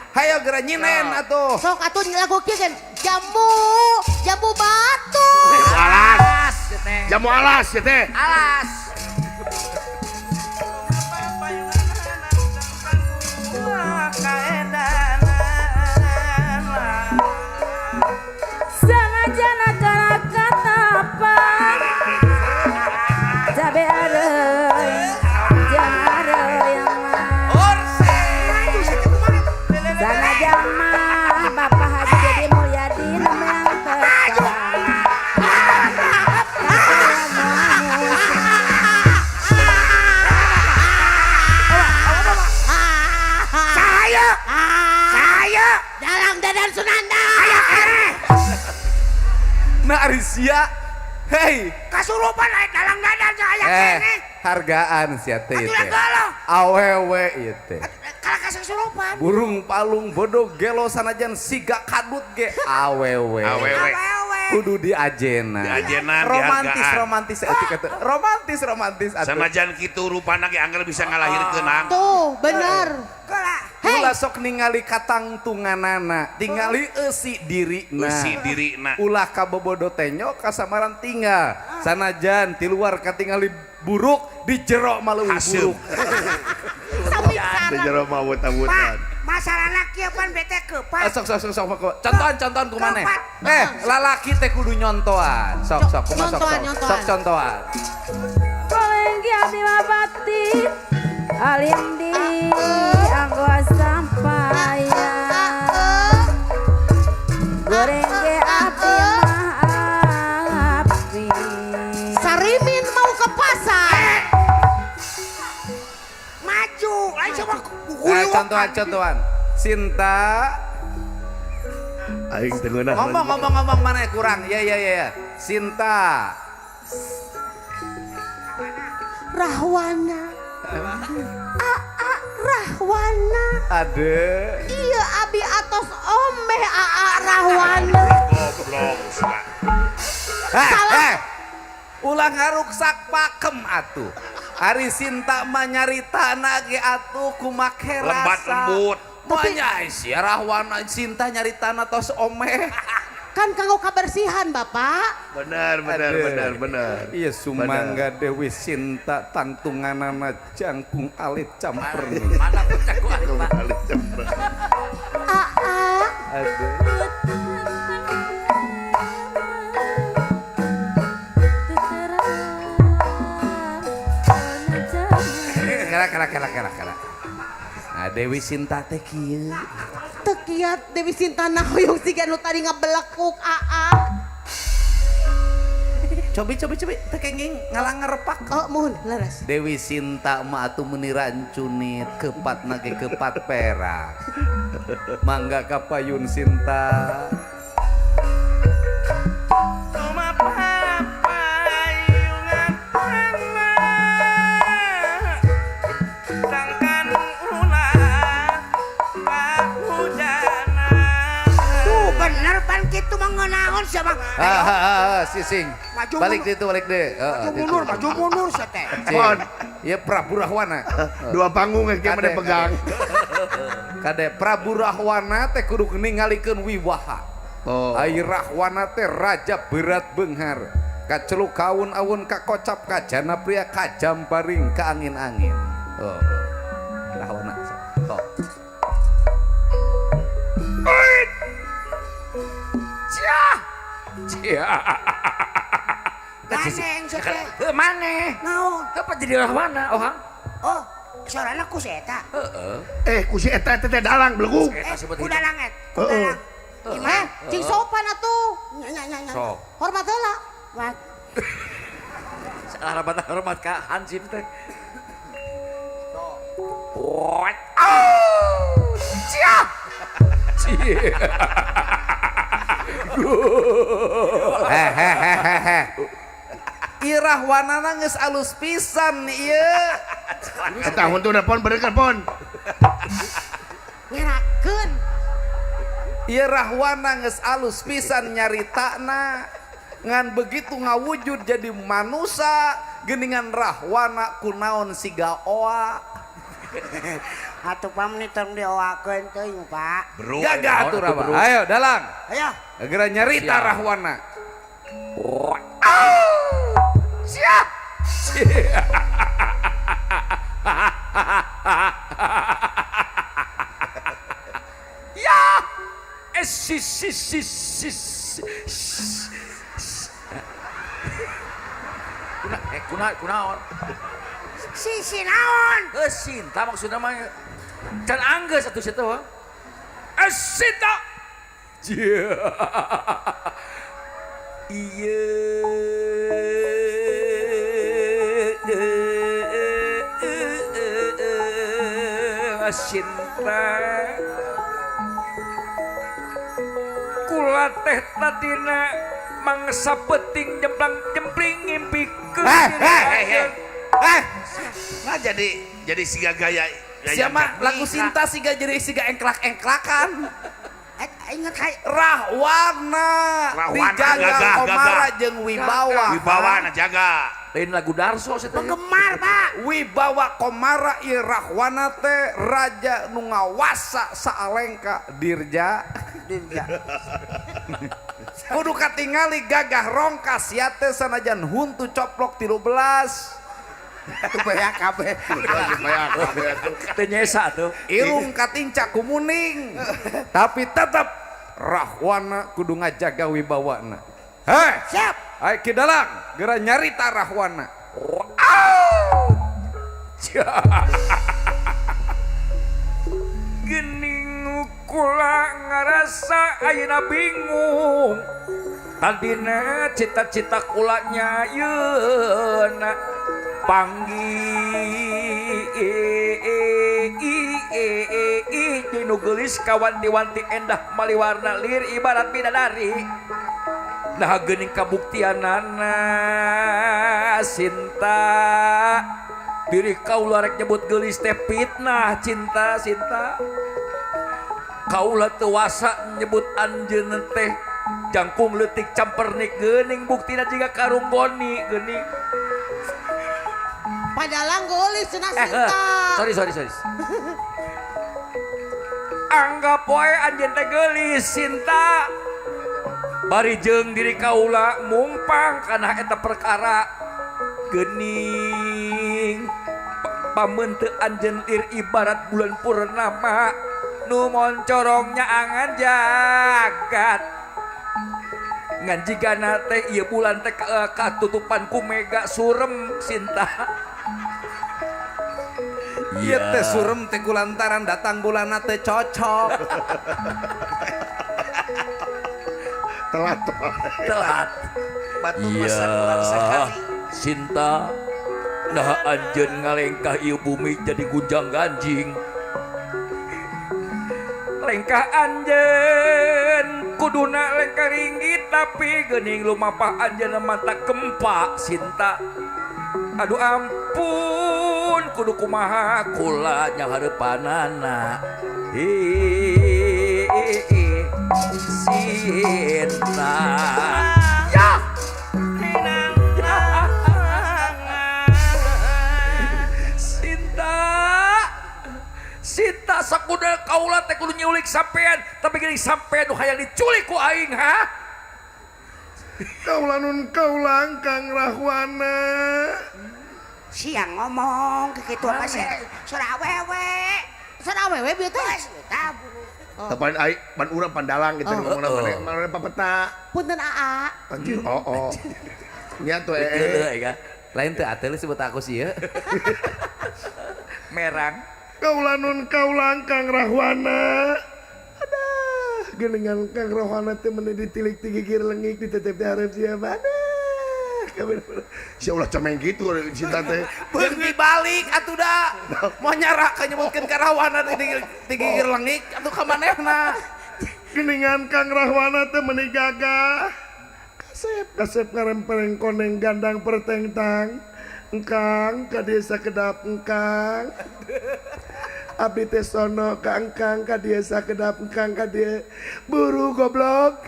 Hayo geura nyinen atuh.
Sok atuh lagu kieu kan jamu, jamu batu.
Alas. Jamu alas ya teh.
Alas.
Sanajana kana katapa cabe areuy jeung areuy sanajan mah Bapak Haji Dedi Mulyadi nu meang
Dadan Sunanda.
Aya keneh.
Nah ari sia. Hei,
Kasurupan aya dalang Dadan aya keneh.
Hargaan sia teh
Atuh
teh.
gelo.
Awewe ieu teh.
Kalah kasurupan.
Burung palung bodoh gelo sanajan siga kadut ge awewe.
Awewe.
Kudu diajena.
Diajenan,
romantis
dihargaan.
Romantis etik atuh. Romantis romantis atuh.
Sanajan kitu rupana ge angger bisa ngalahirkeun ang.
Tuh, bener.
Geula.
Hei.
Ulah sok ningali katangtunganana, tingali eusi dirina.
Eusi dirina.
Ulah kabobodo tenyo kasamaran tinggal. Sanajan ti luar katingali buruk di jero mah leuwih
Haseup.
buruk.
Sami
Di
sareng.
jero mah awut-awutan.
Pak, masalahna kieu pan bete keupat.
Sok sok sok sok sok. Contohan contohan kumaneh.
Keempat.
Lalaki teh kudu nyontoan. Sok sok kumaha sok
Nyontoan,
sok.
nyontoan.
Sok contohan.
Kolenggi abdi mah batin alim di anggo sampaya. Goreng ge abdi mah abdi.
Sarimin mau ke pasar.
Maju, lain sama
Contohan contohan. Sinta
Aing teu ngeunah.
ngomong ngomong ngomong mana yang kurang. Ya ya ya ya. Sinta.
Rahwana. Aa Rahwana.
Ade.
Iya abi atos omeh aa Rahwana.
Goblok sia.
Heh, eh. Ulah ngaruksak pakem atuh. Ari Sinta mah nyaritana ge atuh kumake rasa.
Lembat lembut.
Tapi-
Tapi sia Rahwana Sinta nyaritana tos omeh.
Kan kanggo kabersihan Bapak.
Benar benar
Aduh.
benar benar.
Iya sumangga Dewi Sinta tangtunganana jangkung alit camperni.
Mana pecah ku alit, Pak.
Alit camper.
Aa
Aduh. Kala kala kala kala kala. Nah Dewi Sinta teh kieu.
teu kiat Dewi Sinta na hoyong siga nu tadi ngabelekuk aa.
Cobi cobi cobi teh kenging ngalangarepak.
Oh mohon leres.
Dewi Sinta mah atuh meuni rancunit kepat nage kepat perak. Mangga kapayun Sinta.
Tuh bener pan kitu mah ngeunaon sia mah.
Sising.
Maju
Balik
mundur.
ditu balik deh.
Maju mundur, maju mundur sia teh.
Pon.
Ya Prabu Rahwana.
Dua panggung yang
Kade,
mana pegang.
Kade Prabu Rahwana teh kudu ningalikeun wiwaha.
Oh.
Ai Rahwana teh raja berat beunghar. Kaceluk kaun-awun kakocap kajana pria kajamparing ka angin-angin. Oh. Rahwana. Sok.
Ganeng sia teh.
Heuh maneh.
Naon?
Apa jadi Rahwana ohang?
Oh, sorana ku si eta.
Eh ku si eta teh dalang belegug.
Eta sebut
Ku dalang et, ku
Heeh.
dalang.
Eh, cing sopan atuh.
Nya nya nya nya.
Sok.
Hormat heula.
Wah,
Salah hormat hormat ka Hansip teh. What? Oh! Cia! Cia.
Hehehehe. Irahwanana geus alus pisan ieu.
Eta huntuna pon bener kan pon.
Ngerakeun.
Ieu Rahwana geus alus pisan nyaritana. Ngan begitu ngawujud jadi manusa geuningan Rahwana kunaon siga oa.
Atuh pam ni tong dioakeun teuing, Pak.
Bro.
Gagah atuh Rawa. Ayo dalang.
Ayo.
Geura nyarita
Siap.
Rahwana.
Siap. Ya. Eh si si si si si. Kuna eh kuna kunaon?
Sisi naon?
Eh Sinta maksudna mah can anggeus atuh situ. Eh Sinta. Iya. Iya. Sinta. Kula teh tadina mangsa peuting jemplang jempling ngimpikeun.
Eh, eh,
eh, eh.
Eh,
Nah jadi siga gaya gaya
siapa lagu Sinta siga jadi siga engklak-engklakan.
Inget hai
Rahwana,
Rahwana,
dijaga
gagah,
Komara
gagah.
jeung Wibawa.
Wibawa na jaga.
Lain lagu Darso sih teh.
penggemar Pak.
Wibawa Komara ieu Rahwana teh raja nu ngawasa saalengka dirja.
Dirja.
Kudu katingali gagah rongkas sia teh sanajan huntu coplok 13.
Tuh banyak kabeh.
Teu nyesa tuh.
Irung katinca kumuning. Tapi tetap Rahwana kudu ngajaga wibawana. Hei,
Siap.
ayo Ki Dalang, geura nyarita Rahwana.
Gening kula ngarasa ayeuna bingung. Tadina cita-cita kula nyayeuna panggih jeung nu geulis kawanti-wanti endah maliwarna lir ibarat bidadari. Nah geuning kabuktianana Sinta diri kaula rek nyebut geulis teh fitnah cinta Sinta kaula teu wasa nyebut anjeun teh jangkung leutik campernik geuning buktina jiga karung goni geuning.
Padalang geulis cenah Sinta.
Sorry sorry sorry. Anggap wae anjeun teh geulis Sinta. Bari jeung diri kaula mungpang kana eta perkara geuning pameunteuk anjeun lir ibarat bulan purnama nu moncorong nyaangan jagat. Ngan jigana teh ieu bulan teh katutupan ku mega surem Sinta.
Ieu teh surem teh kulantaran datang bulanna teh cocok.
Telat.
Telat.
Batu masa bulan sekali.
Sinta nah anjeun ngalengkah ieu bumi jadi gunjang ganjing. Lengkah anjeun kuduna lengkah ringgit tapi geuning lumapah anjeun mata gempa Sinta. Aduh ampun kudu kumaha kula nyahhareupanana. Sinta. Ya. Sinta. Sinta sakuda kaula teh kudu nyulik sampean tapi geuning sampean nu hayang diculik ku aing ha?
Kaula nun kaulang Kang Rahwana.
Siang ngomong kitu apa sih? Sora awewe.
Sora awewe bieu teh.
Tapi ai pan urang pandalang gitu ngomongna maneh maneh papeta.
Punten aa.
Anjir oh oh. Nya tuh
Lain teu atuh sebut aku sih ya.
Merang.
Kaula nun kaulang Kang Rahwana. Aduh, geuningan Kang Rahwana teh meuni ditilik ti gigir lengik ditetep di hareup sia mana. Sia ulah comeng gitu Cinta teh.
Beung dibalik atuh da. Mau nyara ka nyebutkeun ka Rahwana di gigir lengik atuh ka manehna.
Geuningan Kang Rahwana teh meuni gagah. Kasep kasep ngarempereng koneng gandang pertengtang. Engkang ka desa kedap engkang. Abdi teh sono ka engkang ka desa kedap engkang ka dieu. Buru goblok.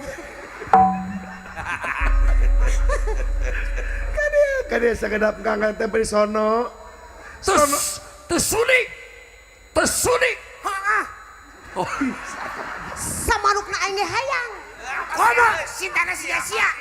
Ka desa kedap engkang teh beri sono.
Terus tersunik. Tersunik.
Heeh.
Oh.
Samarukna aing ge hayang.
Komo Sintana sia-sia.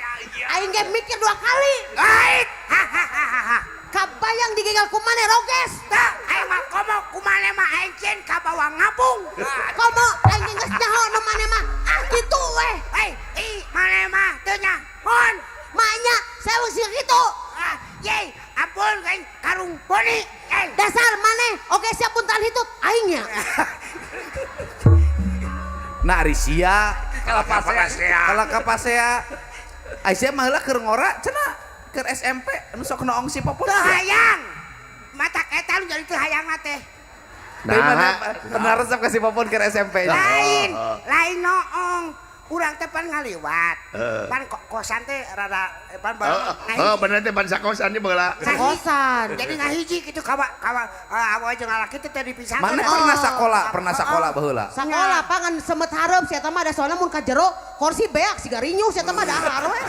Aing ge mikir dua kali.
Ait. Hahaha.
Kabayang digegal ku maneh roges.
Tah, aing mah komo kumaneh mah aing cen kabawa ngapung.
Komo aing ge geus nyaho nu maneh mah. Ah kitu weh.
Hei, ih maneh mah teu nyahon.
Maknya saya sih kitu.
Ah, yey, ampun aing karung boni. Yey.
Dasar maneh oge siap puntan hitut aing nya.
Nah ari sia
Kalapasea.
Kalau kapasea. Aisyah mah heula keur ngora cenah keur SMP nu sok noong si Popon.
Teu hayang. Mata eta nu jadi teu hayang na teh.
Nah, pernah resep ka si Popon keur SMP.
Lain, lain noong. Urang teh pan ngaliwat. Pan kosan teh rada pan
Oh, bener teh pan sakosan ieu baheula.
Sakosan.
Jadi ngahiji kitu kawa kawa awewe jeung lalaki teh teh dipisahkeun.
Mana pernah sakola, pernah sakola baheula.
Sakola pangan semet hareup sia mah da soalna mun ka jero kursi beak siga rinyuh sia mah dahar we.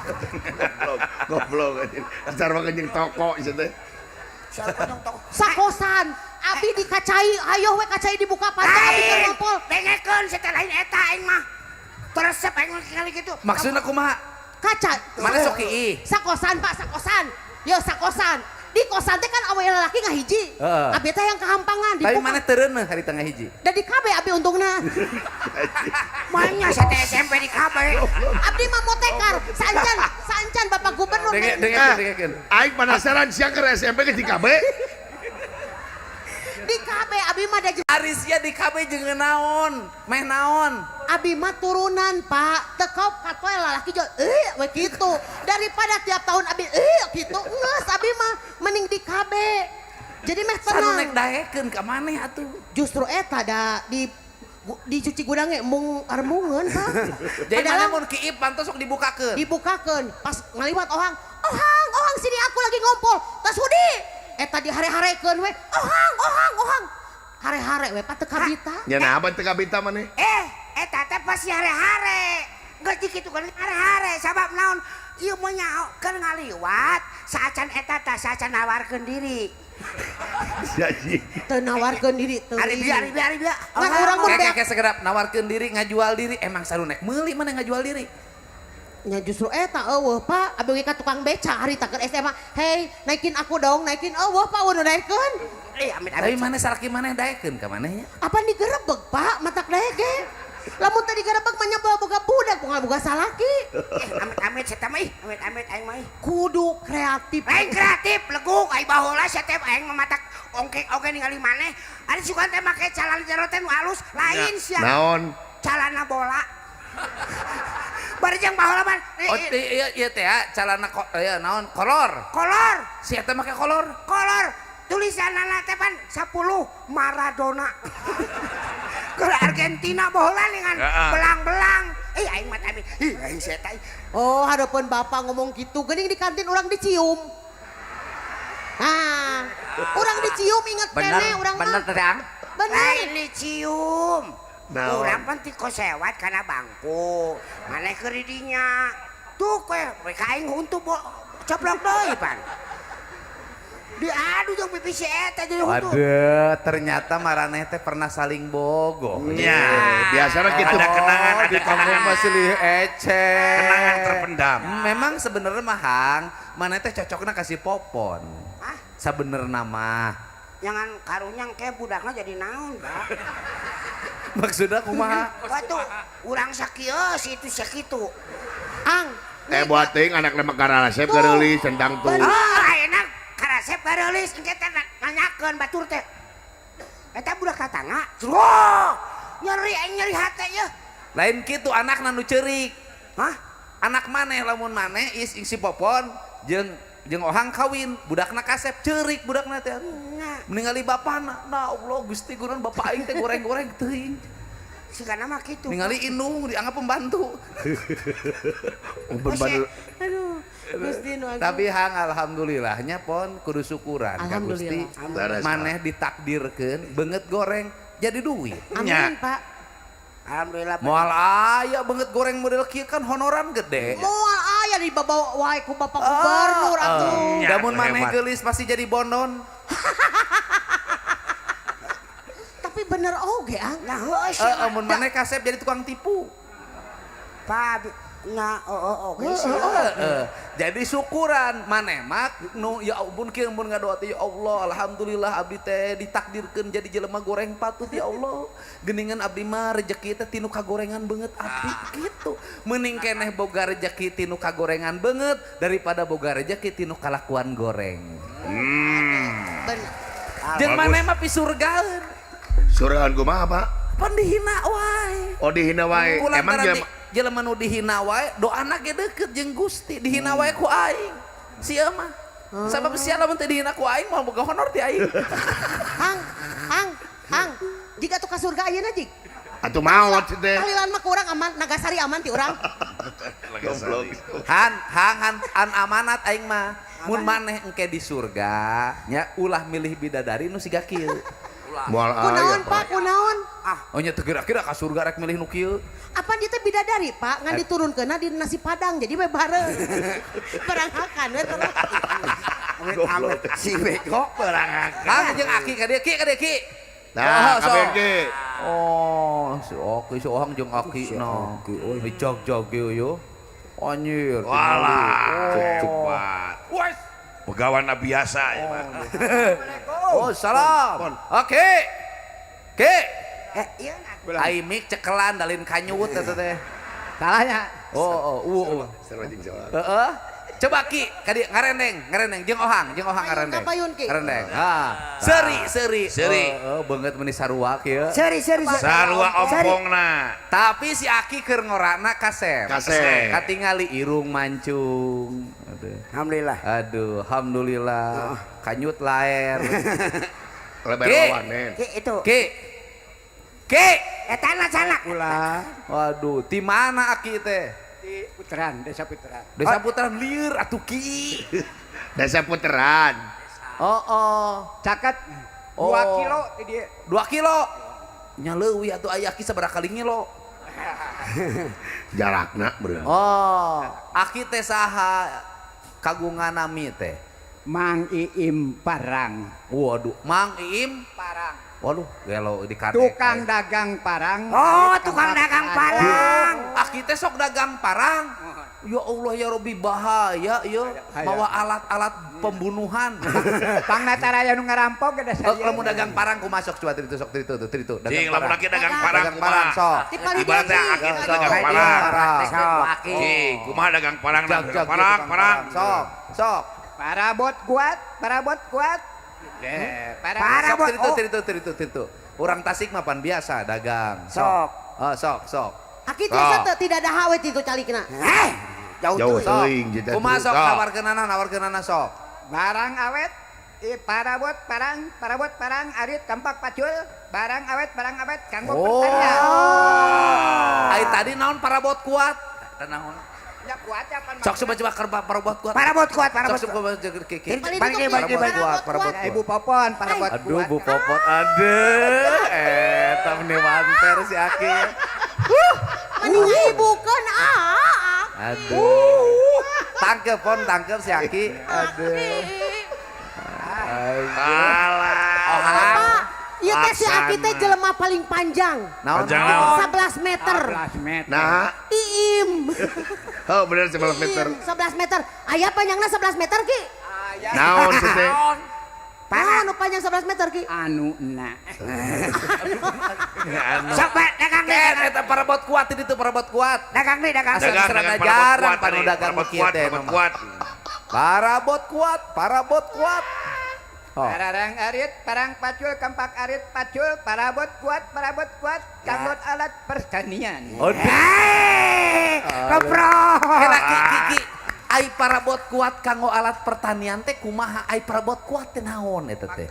Goblok, goblok anjing. Sarua jeung toko ieu teh.
Sakosan, abi dikacai, ayo we kacai dibuka pantai abi keur ngompol.
Dengekeun sia teh lain eta aing mah. Teresep aing mah kali kitu.
Maksudna kumaha?
Kaca.
Mana sok iih?
Sakosan Pak, sakosan. Yo sakosan. Di kosan teh kan awewe lalaki ngahiji.
Heeh.
Abi teh yang kehampangan
Tapi
dibuka.
mana teureuneuh hari tengah hiji?
Da di KB abi untungna.
Manya sia teh SMP di KB.
Abdi mah motekar, saancan, saancan Bapak Gubernur.
Denge dengekeun dengekeun.
Aing penasaran sia keur SMP ke di KB.
Di KB abi mah da
Ari sia di KB jeung naon? Meh naon?
Abi mah turunan Pak, tekop katoe lalaki jo we kitu. Daripada tiap tahun abi kitu, geus abi mah mending di KB. Jadi meh
Sanu
tenang.
nek daekeun ka maneh atuh.
Justru eta da di dicuci gudang ge mung armungeun Pak.
Jadi
Padahal
mana mun kiip pantos sok dibukakeun.
dibukakeun pas ngaliwat ohang, ohang, ohang sini aku lagi ngompol. Tas hudi. Eta dihare-harekeun we, ohang, ohang, ohang. Hare-hare we Pak teu kabita.
Nya naha teu kabita maneh?
Eta teh pasti hare-hare. Geus dikitu kan hare-hare sabab naon? Ieu mah nyaho keur ngaliwat saacan eta tah saacan nawarkeun diri.
Jadi
Teu nawarkeun diri teu.
Ari bieu ari bieu ari bieu.
Ngan urang mun
Kayak
beak
kayak segera nawarkeun diri, ngajual diri, emang sanu nek meuli mana ngajual diri.
Nya justru eta eueuh Pak, abi ge ka tukang beca harita keur SMA. Hei, naikin aku dong, naikin eueuh Pak, eueuh nu naikeun.
Amit
Tapi
amit.
mana salaki maneh daekeun ka maneh nya?
Apa digerebeg Pak, matak daek ge. Lamun teu digerebeg mah nya boga budak, boga boga salaki.
Amit amit sia mah ih, amit amit aing mah ih.
Kudu kreatif.
Lain kreatif leguk ai baheula sia teh aing mah matak ongkek oge ningali maneh. Ari sugan teh make calana jero teh nu alus, lain sia.
Naon?
Calana bola. Bari jeung baheula mah
Oh iya iya teh ya, calana iya naon kolor.
Kolor.
Si eta make kolor.
Kolor. Tulisanana teh pan 10 Maradona. Ke Argentina baheula dengan belang-belang. Aing mah teh ih aing sia teh.
Oh, hareupeun bapak ngomong gitu, geuning di kantin urang dicium. Nah, urang dicium inget
Bener,
kene urang mah.
bener teh Ang.
Bener.
Lain dicium.
Naon?
Urang pan ti kosewat kana bangku. Maneh keur di dinya. Tuh kowe rek aing huntu coplok deui pan. Diadu jeung pipi si eta jadi huntu.
Waduh, ternyata maraneh teh pernah saling bogoh.
Nya.
Biasana kitu.
Ada kenangan, ada
di kampung
kenangan.
masih ecek.
Kenangan terpendam.
Memang sebenarnya mah Hang, maneh teh cocokna kasih popon.
Hah?
Sabenerna mah.
Jangan karunya ke budakna jadi naon, Pak.
Maksudnya kumaha?
Waduh, urang sakieu si itu sakitu.
Ang.
Buat teuing anak mah karasep gareulis tentang tuh.
Ah, enak karasep gareulis engke teh nanyakeun batur teh. Eta budak tatangga. Wah, nyeri aing nyeri hate yeuh.
Lain kitu anakna nu ceurik.
Hah?
Anak maneh lamun maneh is si popon jeung jeung ohang kawin, budakna kasep ceurik budakna teh.
Nya,
Ningali bapana, nah Allah Gusti gunaon bapak aing teh goreng-goreng teuing.
sigana mah kitu.
Ningali indung dianggap pembantu.
Pembantu.
Aduh, Gusti nu agung.
Tapi Hang alhamdulillahnya pon kudu syukuran ka Gusti.
Alhamdulillah.
Maneh ditakdirkeun beungeut goreng jadi duit.
Amin, Pak.
Alhamdulillah.
Moal aya beungeut goreng model kieu kan honoran gede.
Moal aya dibawa wae ku Bapak Gubernur atuh.
Ya,
Damun maneh
hebat.
geulis pasti jadi bondon.
Tapi bener oge, Ang.
Nah, heueuh sia.
Mun maneh kasep jadi tukang tipu.
Pak, nya heeh oge sia.
Heeh. Jadi syukuran maneh mah nu ya ampun kieu mun ngadoa teh ya Allah alhamdulillah abdi teh ditakdirkeun jadi jelema goreng patut ya Allah. Geuningan abdi mah rejeki teh tinu kagorengan beungeut abdi gitu. Mending keneh boga rejeki tinu kagorengan beungeut daripada boga rejeki tinu kalakuan goreng.
Bener.
Jeung maneh mah pisurgaeun.
Surgaan kumaha, Pak?
Pan dihina wae.
Oh dihina wae. Emang
Kulantaran jelema nu dihina wae doana ge deukeut jeung Gusti, dihina wae ku aing. Sia mah. Sabab sia lamun teu dihina ku aing moal boga honor ti aing.
Ang, Ang, Ang. Jika tuh ka surga ayeuna jik.
Atuh maot sih teh.
Tahlilan mah kurang aman, Nagasari aman ti urang.
Goblok.
Han, hang han an amanat aing mah. Mun maneh engke di surga, nya ulah milih bidadari nu siga kieu.
Moal aya.
Kunaon Pak, kunaon?
Oh nya teu kira-kira ka surga rek milih nu kieu.
Apa dia teh bidadari Pak, ngan diturunkeunna di nasi padang jadi we bareng. Berangkakan we terus.
Amit-amit si bego
Berangakan.
Hang jeung aki ka dieu, ki ka dieu ki.
Nah,
Oh, sok.
kabeh ge.
Oh, si Oki, si Ohang jeung aki na. Dijag-jag yo. Anjir.
Walah,
Oh.
cepat. Pegawana biasa ya, Pak.
Oh, salam. Oke. Ki.
Iya
Ai mik cekelan dalin kanyut eta teh.
Salahnya.
Oh, oh, Heeh. Coba Ki, ka dieu ngarendeng, ngarendeng jeung Ohang ngarendeng.
Kapayun, Ki.
Ngarendeng. Ha. Seuri, seuri.
Seuri.
Heeh, beungeut meuni sarua kieu.
Seri seri
Sarua ompongna.
Tapi si Aki keur ngorana kasep.
Kasep.
Katingali irung mancung. Aduh.
Alhamdulillah.
Aduh, alhamdulillah. Kanyut laer.
Lebar
Ki.
wawanen.
Ki itu.
Ki. Ki.
Eta na salah.
Ulah
Waduh, di mana Aki teh?
di Puteran, Desa Puteran.
Desa Putaran lieur atuh Ki.
Desa Puteran.
Oh, oh.
Caket 2
Oh.
kilo di dieu.
2 kilo. Nya leuwih atuh aya Aki sabaraha kali ngilo.
Jarakna beureum.
Oh, Aki teh saha kagungan nami teh?
Mang Iim Parang.
Waduh, Mang Iim
Parang.
Waduh, gelo di kadek.
Tukang dagang parang.
Oh, tukang dagang parang.
Aki teh sok dagang parang. Ya Allah ya Robi bahaya ya. Mawa alat-alat pembunuhan.
Pangna taraya nu ngarampok ge
Oh, lamun dagang parang kumaha sok coba tritu sok tritu tuh tritu dagang
Cing, lamun
parang.
aki dagang parang
Dagang parang
kumaha.
sok.
Di paridieu,
Ibaratnya
Ki.
aki teh
Sok.
dagang parang.
Parang.
Sok.
Cing, kumaha dagang parang
Jag, jag,
dagang parang,
tukang
parang.
Sok, sok.
Parabot kuat, parabot kuat. Parang.
Parabot.
Sok tritu
Oh.
tritu tritu tritu. Urang Tasik mah pan biasa dagang.
Sok.
Oh, sok, sok.
Aki tiasa teu tidak ada hawe ti calikna.
Eh, jauh
Jauh
tuh.
Sok.
teuing jeung
Kumaha sok
Sok.
nawarkeunana nawarkeunana sok.
Barang awet, parabot parang, parabot parang, arit kampak pacul, barang awet kanggo
Oh.
pertanian.
Ai tadi naon parabot kuat?
Naon?
Ya kuat ya pan.
Sok coba coba keur parabot kuat.
Parabot kuat, parabot.
Sok coba coba ki ki.
Balik
Balik
dia, balik dia,
Parabot kuat, parabot
Ya,
kuat.
Ibu Popon parabot
Aduh
kuat.
Bu Popot, aduh, eta meni wanter si Aki.
Mani ibukeun ah.
Aduh. Tangkep pon, tangkep si Aki. Aduh.
Alah.
Ohang.
Pak, ieu teh si Aki teh jelema paling panjang.
Naon?
Panjang naon?
11 meter.
11 meter.
Nah,
Iim.
oh bener 11 meter.
Iim, 11 meter. Aya panjangna 11 meter Ki.
Naon sih teh?
Naon nu panjang 11 meter Ki?
Anu na.
Sok Pak, dagang deh.
Ken eta parabot kuat di ditu parabot kuat.
Dagang deh, dagang.
Asa
Dagang,
serana
dagang parabot
jarang
kuat
panu
tadi.
dagang
Parabot
kieu
kuat,
teh
parabot
mah.
kuat.
Parabot kuat, parabot kuat. Oh.
Parang arit, parang pacul, kampak arit pacul, parabot kuat, parabot kuat, kanggo alat pertanian.
Oh,
Eh, kepro.
Kela ki ki ki. Ai parabot kuat kanggo alat pertanian teh kumaha? Ai parabot kuat teh naon eta teh?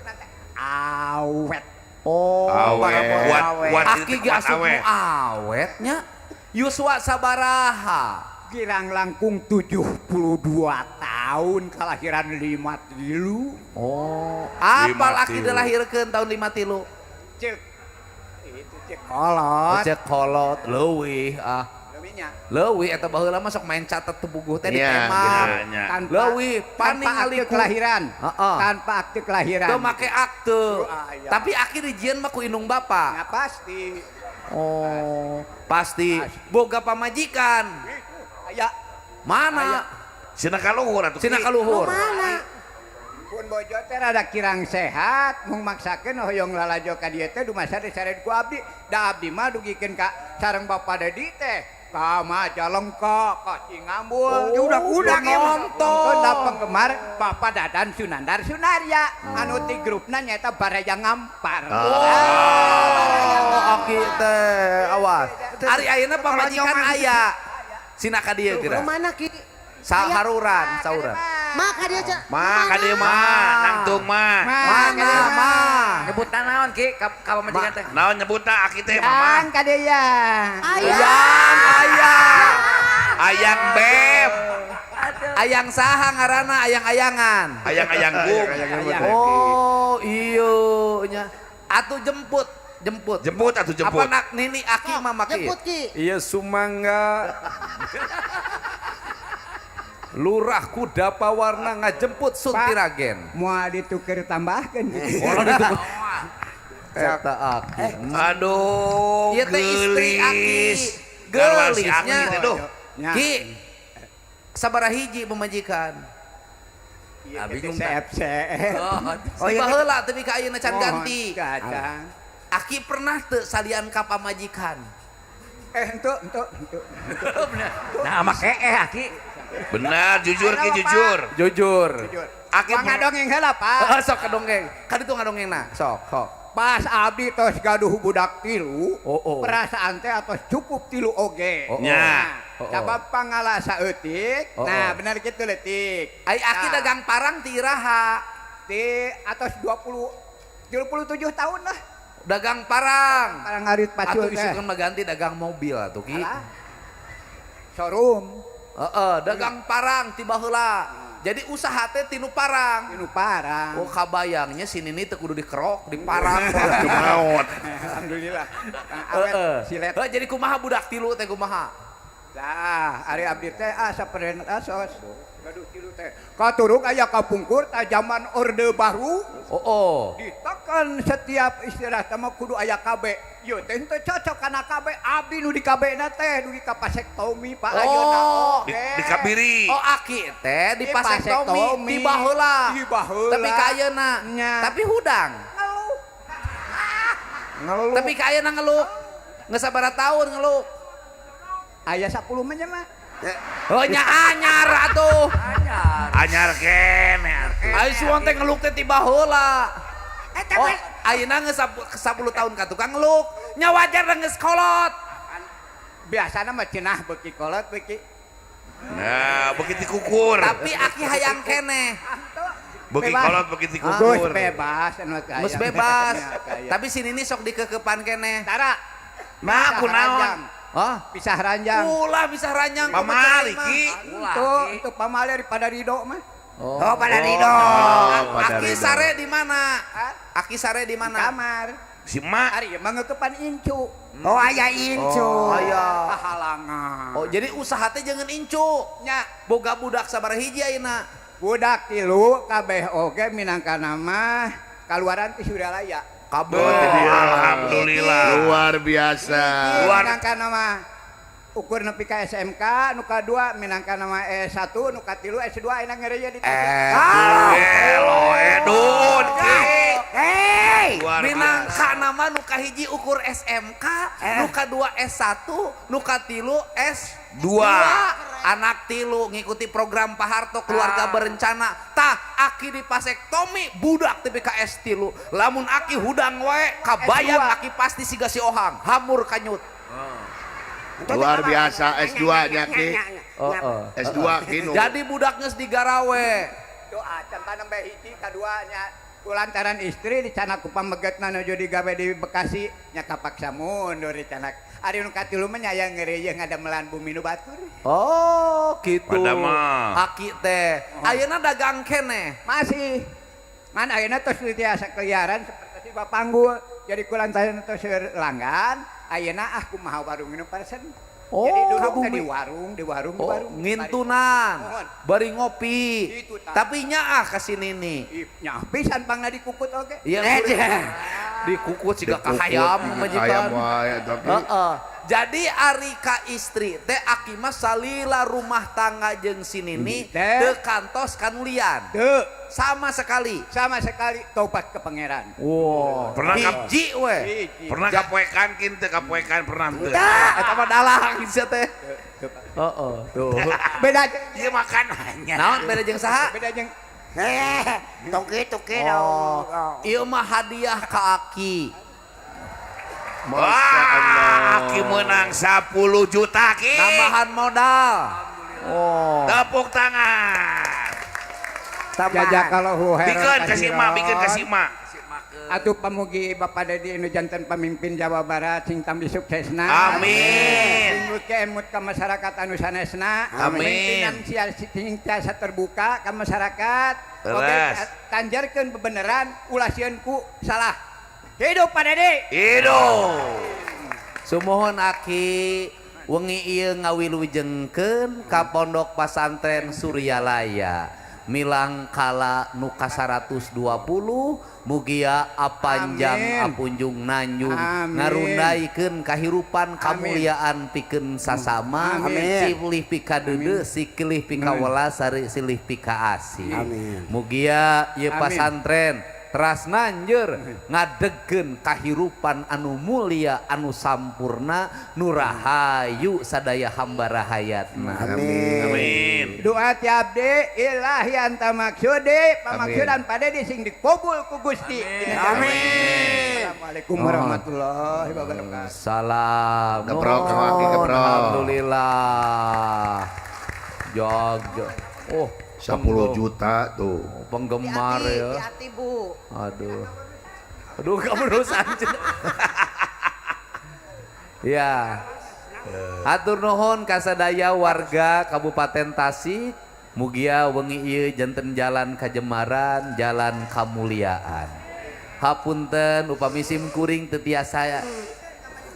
Awet.
Oh,
Awet.
parabot
Kuat, kuat,
Aki ge
kuat
asup nu
awet.
awet nya. Yuswa sabaraha?
Girang langkung 72 tahun kelahiran 53.
Oh, apal
Lima
aki
tilu.
dilahirkeun tahun 53.
Cek. Itu cek kolot.
Cek kolot leuwih ah.
Leuwihnya.
Leuwih eta baheula mah sok main catet tebuguh teh di
Iya,
tema.
Nya.
Tanpa,
Leuwih
tanpa
paningali
akte kelahiran.
Heeh.
Tanpa akte kelahiran.
Teu make akte.
Ah, iya.
Tapi aki dijieun mah ku indung bapa.
Ya pasti.
Oh, pasti boga pamajikan.
Aya
Mana?
Sina kaluhur atuh.
Sina
Ki.
kaluhur.
Mana?
pun bojo teh rada kirang sehat mung maksakeun hoyong lalajo ka dieu teh dumasar disareun ku abdi da abdi mah dugikeun ka sareng Bapa Dedi teh ka Majalengka ka Cingambul
Oh, udah-udah ieu mah.
nonton.
Da penggemar Bapak Dadan Sunandar Sunarya anu ti grupna nyaeta Baraya Ngampar.
Oh, aki teh awas. Ari ayeuna pamajikan aya. Sina ka dieu geura.
Mana Ki?
Saharuran, sauran.
Ma ka dieu cenah.
Ma ka dieu ma, nangtung ma.
Mana ma?
Nyebutna naon Ki ka pamajikan teh?
Naon nyebutna aki teh mama?
Yang ka dieu ya.
Ayang.
Ayang.
Ayang beb.
Ayang saha ngaranna ayang-ayangan.
Ayang-ayang bum.
Oh, iyo nya. Atuh jemput, jemput.
Jemput atuh jemput.
Apa nak nini aki mama ki?
Jemput Ki.
Iya sumangga.
Lurah kuda pawarna ngajemput Suntiragen.
Moal dituker tambahkeun gitu.
Oh, dituker. Eta aki.
Aduh,
Ieu teh istri aki.
Garwan si aki
Geulisnya.
teh duh.
Nya.
Ki. Sabaraha hiji pemajikan?
Ah, bingung
CFC.
Oh, iya. Baheula tapi ka ayeuna can ganti.
Kacang.
Aki pernah teu salian ka pamajikan?
Entuk entuk entuk.
Nah, make aki.
Benar, jujur Ki, jujur.
Jujur.
Jujur.
Aki
Wah ngadongeng heula, Pak.
Heeh, sok kadongeng. Ka ditu ngadongengna. Sok, sok.
Pas abdi tos gaduh budak tilu,
Oh, oh.
perasaan teh atos cukup tilu oge.
Oh, oh.
Nya.
Oh, oh.
Sabab pangala saeutik,
Oh,
nah
oh.
bener kitu leutik.
Ai aki
Nah,
dagang parang ti iraha.
Di atos 20 37 tahun lah.
Dagang parang.
Parang ngarit pacul
Atuh
teh.
isukan mah ganti dagang mobil atuh Ki.
Alah. Showroom.
Heeh, dagang parang ti baheula. Jadi usaha teh tinu parang.
Tinu parang.
Oh kabayangnya si Nini teu kudu dikerok, diparang.
Maot.
Alhamdulillah. Kang awet
Heeh.
silet.
Heuh, jadi kumaha budak tilu teh kumaha?
Tah, ari abdi teh saperen asos. Gaduh tilu teh. Katuruk aya kapungkur ta zaman Orde Baru.
Oh, oh.
Ditekan setiap istirahat mah kudu aya KB. Ieu teh teu cocok kana KB. Abdi nu di KB na teh dugi ka pasektomi Pak ayeuna.
Oh.
Di, di kabiri.
Oh aki teh di
Di
pasektomi
pasektomi.
di baheula.
Di baheula.
Tapi ka ayeuna.
Nya.
Tapi hudang.
Ngeluh.
Ngeluh.
Tapi ka ayeuna ngeluk. Geus sabaraha tahun ngeluk.
Aya 10 mah nya mah.
Oh nya anyar atuh.
Anyar kene atuh.
Ayo suwon teh ngeluk teh ti baheula.
Eta
Oh,
mah
ayeuna geus 10 tahun ka tukang ngeluk. Nya wajar geus kolot.
Biasana mah cenah beuki kolot beuki.
Nah, begitu kukur.
Tapi aki hayang keneh.
Beuki
Bebas.
kolot begitu
Geus
kukur.
bebas anu teh
Geus
hayang.
bebas.
Nya, kaya.
Tapi si Nini sok dikekepan keneh.
Tara.
Nah,
Pisah
kunaon?
ranjang.
Hah?
Pisah ranjang.
Ulah bisa ranjang
Pamali Ki.
Tuh, itu pamali daripada ridho mah.
Oh.
Oh, pada ridho.
Pada
Aki
ridho.
sare di mana?
Hah?
Aki sare di
Di
mana?
kamar.
Si mak
Ari ieu mah ngeukepan incu.
Oh, aya incu.
Oh, aya.
Kahalangan.
Oh, jadi usaha teh jangan incu.
Nya,
Boga budak sabaraha hiji ayeuna.
budak tilu kabeh oge minangka mah kaluaran ti Suryalaya.
Kabeh.
alhamdulillah.
Luar biasa.
Luar.
Minangka nama ukur nepi ka SMK, nu kadua minangka nama S1, nu katilu S2 ayeuna ngeureuy di Tasik.
Elo edun Ki.
Hei.
Luar biasa.
Minangka nama nu kahiji ukur SMK, nu kadua S1, nu katilu S
Dua.
Anak tilu ngikuti program Pak Harto keluarga berencana. Tah aki dipasektomi budak TPKS tilu. Lamun aki hudang wae kabayang
S2.
aki pasti siga si ohang, hamur kanyut.
Luar biasa S2 nya Ki.
Oh, oh.
S2 Ki nu.
Jadi budak geus digarawe.
Doa can tanam bae hiji kadua nya kulantaran istri dicanak ku pamegetna nuju digawe di Bekasi nya kapaksa mundur dicanak. Ari nu katilu mah nya aya ngeureuy ngadamelan bumi nu batur.
Oh, gitu.
Pada mah.
Aki teh. Ayeuna dagang keneh.
Masih. Man ayeuna tos tiasa keliaran seperti bapanggul. Jadi kulantaran tos langgan, ayeuna ah kumaha warung nu parsen.
Oh,
Jadi duduk teh
bumi.
di warung, di warung, di
Oh,
warung.
ngintunan,
Mohon.
bari ngopi.
Itu tah.
Tapi nyaah ka si Nini.
Ih, nya pisan pangna dikukut oge.
Iya, dikukut siga
Dikukut,
kahayam
kahayam
majikan.
wae eta Ki.
Heeh. Jadi ari ka istri teh aki mah salila rumah tangga jeung si Nini
Teh.
teu kantos kanulian.
Teu,
Sama sekali.
sama sekali tobat ke pangeran.
Wow.
Pernah
Hiji we.
Hiji.
Pernah kapoekan kin teu kapoekan pernah teu.
Eta mah dalang sia teh. Heeh, tuh.
Beda jeung
Ieu makanannya.
Naon beda jeung saha?
beda jeung
Tong kitu ki
Oh,
dong.
ieu mah hadiah ka aki.
Masya
Wah,
Allah.
Aki menang 10 juta Ki.
Tambahan modal. Oh.
Tepuk tangan.
Jazakallahu khairan.
Bikeun ka si emak, bikeun ka si emak.
Atuh pamugi Bapak Dedi nu janten pamimpin Jawa Barat sing tambih suksesna.
Amin.
Sing emut ka masyarakat anu sanesna.
Amin.
Pimpinan sing tiasa terbuka ka masyarakat. Oge tanjarkeun bebeneran ulah sieun ku salah. Hidup Pak Dedi.
Hidup.
Sumuhun aki wengi ieu ngawilujengkeun ka Pondok Pasantren Suryalaya. Milang kala nu ka 120 mugia apanjang apunjung nanjung ngarundaikeun kahirupan kamuliaan pikeun sasama silih pikadeudeuh sikilih pikawelas sari silih pikaasih. Mugia ieu pasantren teras nanjeur ngadegkeun kahirupan anu mulia anu sampurna nu rahayu sadaya hamba rahayatna.
Amin.
Amin.
Doa ti abdi ilahi anta maksudi pamaksudan Pak Dedi sing dikabul ku Gusti.
Amin.
Assalamualaikum warahmatullahi wabarakatuh.
Salam.
Keprok, kawaki, keprok.
Alhamdulillah. Jog. Oh,
10 juta tuh.
Penggemar ya.
Hati-hati, Bu.
Aduh. Aduh, kamu dosa. Ya. Hatur nuhun kasadaya warga Kabupaten Tasik. Mugia wengi ieu janten jalan kajemaran, jalan kamuliaan. Hapunten upami sim kuring teu tiasa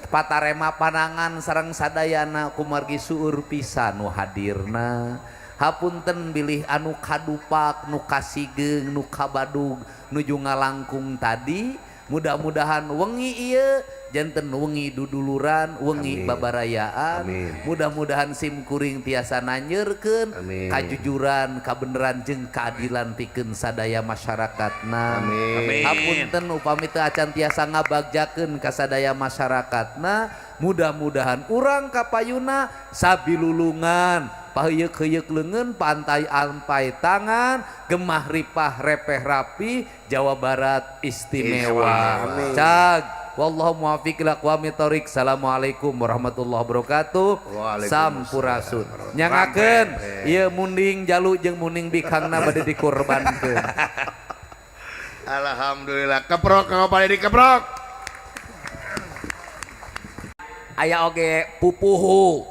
patarema panangan sareng sadayana kumargi seueur pisan nu hadirna. Hapunten bilih anu kadupak, nu kasigeung, nu kabadug, nuju ngalangkung tadi. Mudah-mudahan wengi ieu janten wengi duduluran, wengi babarayaan. Mudah-mudahan sim kuring tiasa nanyeurkeun kajujuran, kabeneran jeung keadilan pikeun sadaya masyarakatna.
Amin.
Hapunten upami teu acan tiasa ngabagjakeun ka sadaya masyarakatna, mudah-mudahan urang kapayuna sabilulungan, paheuyeuk-heuyeuk leungeun, pantai ampai tangan, gemah ripah repeh rapi, Jawa Barat istimewa. Cag. Wallahu muwaffiq ila aqwamit thoriq. Assalamualaikum warahmatullahi wabarakatuh. Sampurasun. Nyangakeun ieu munding jalu jeung munding bikangna bade dikurbankeun.
Alhamdulillah. Keprok ka Pak Dedi, keprok.
Aya oge pupuhu.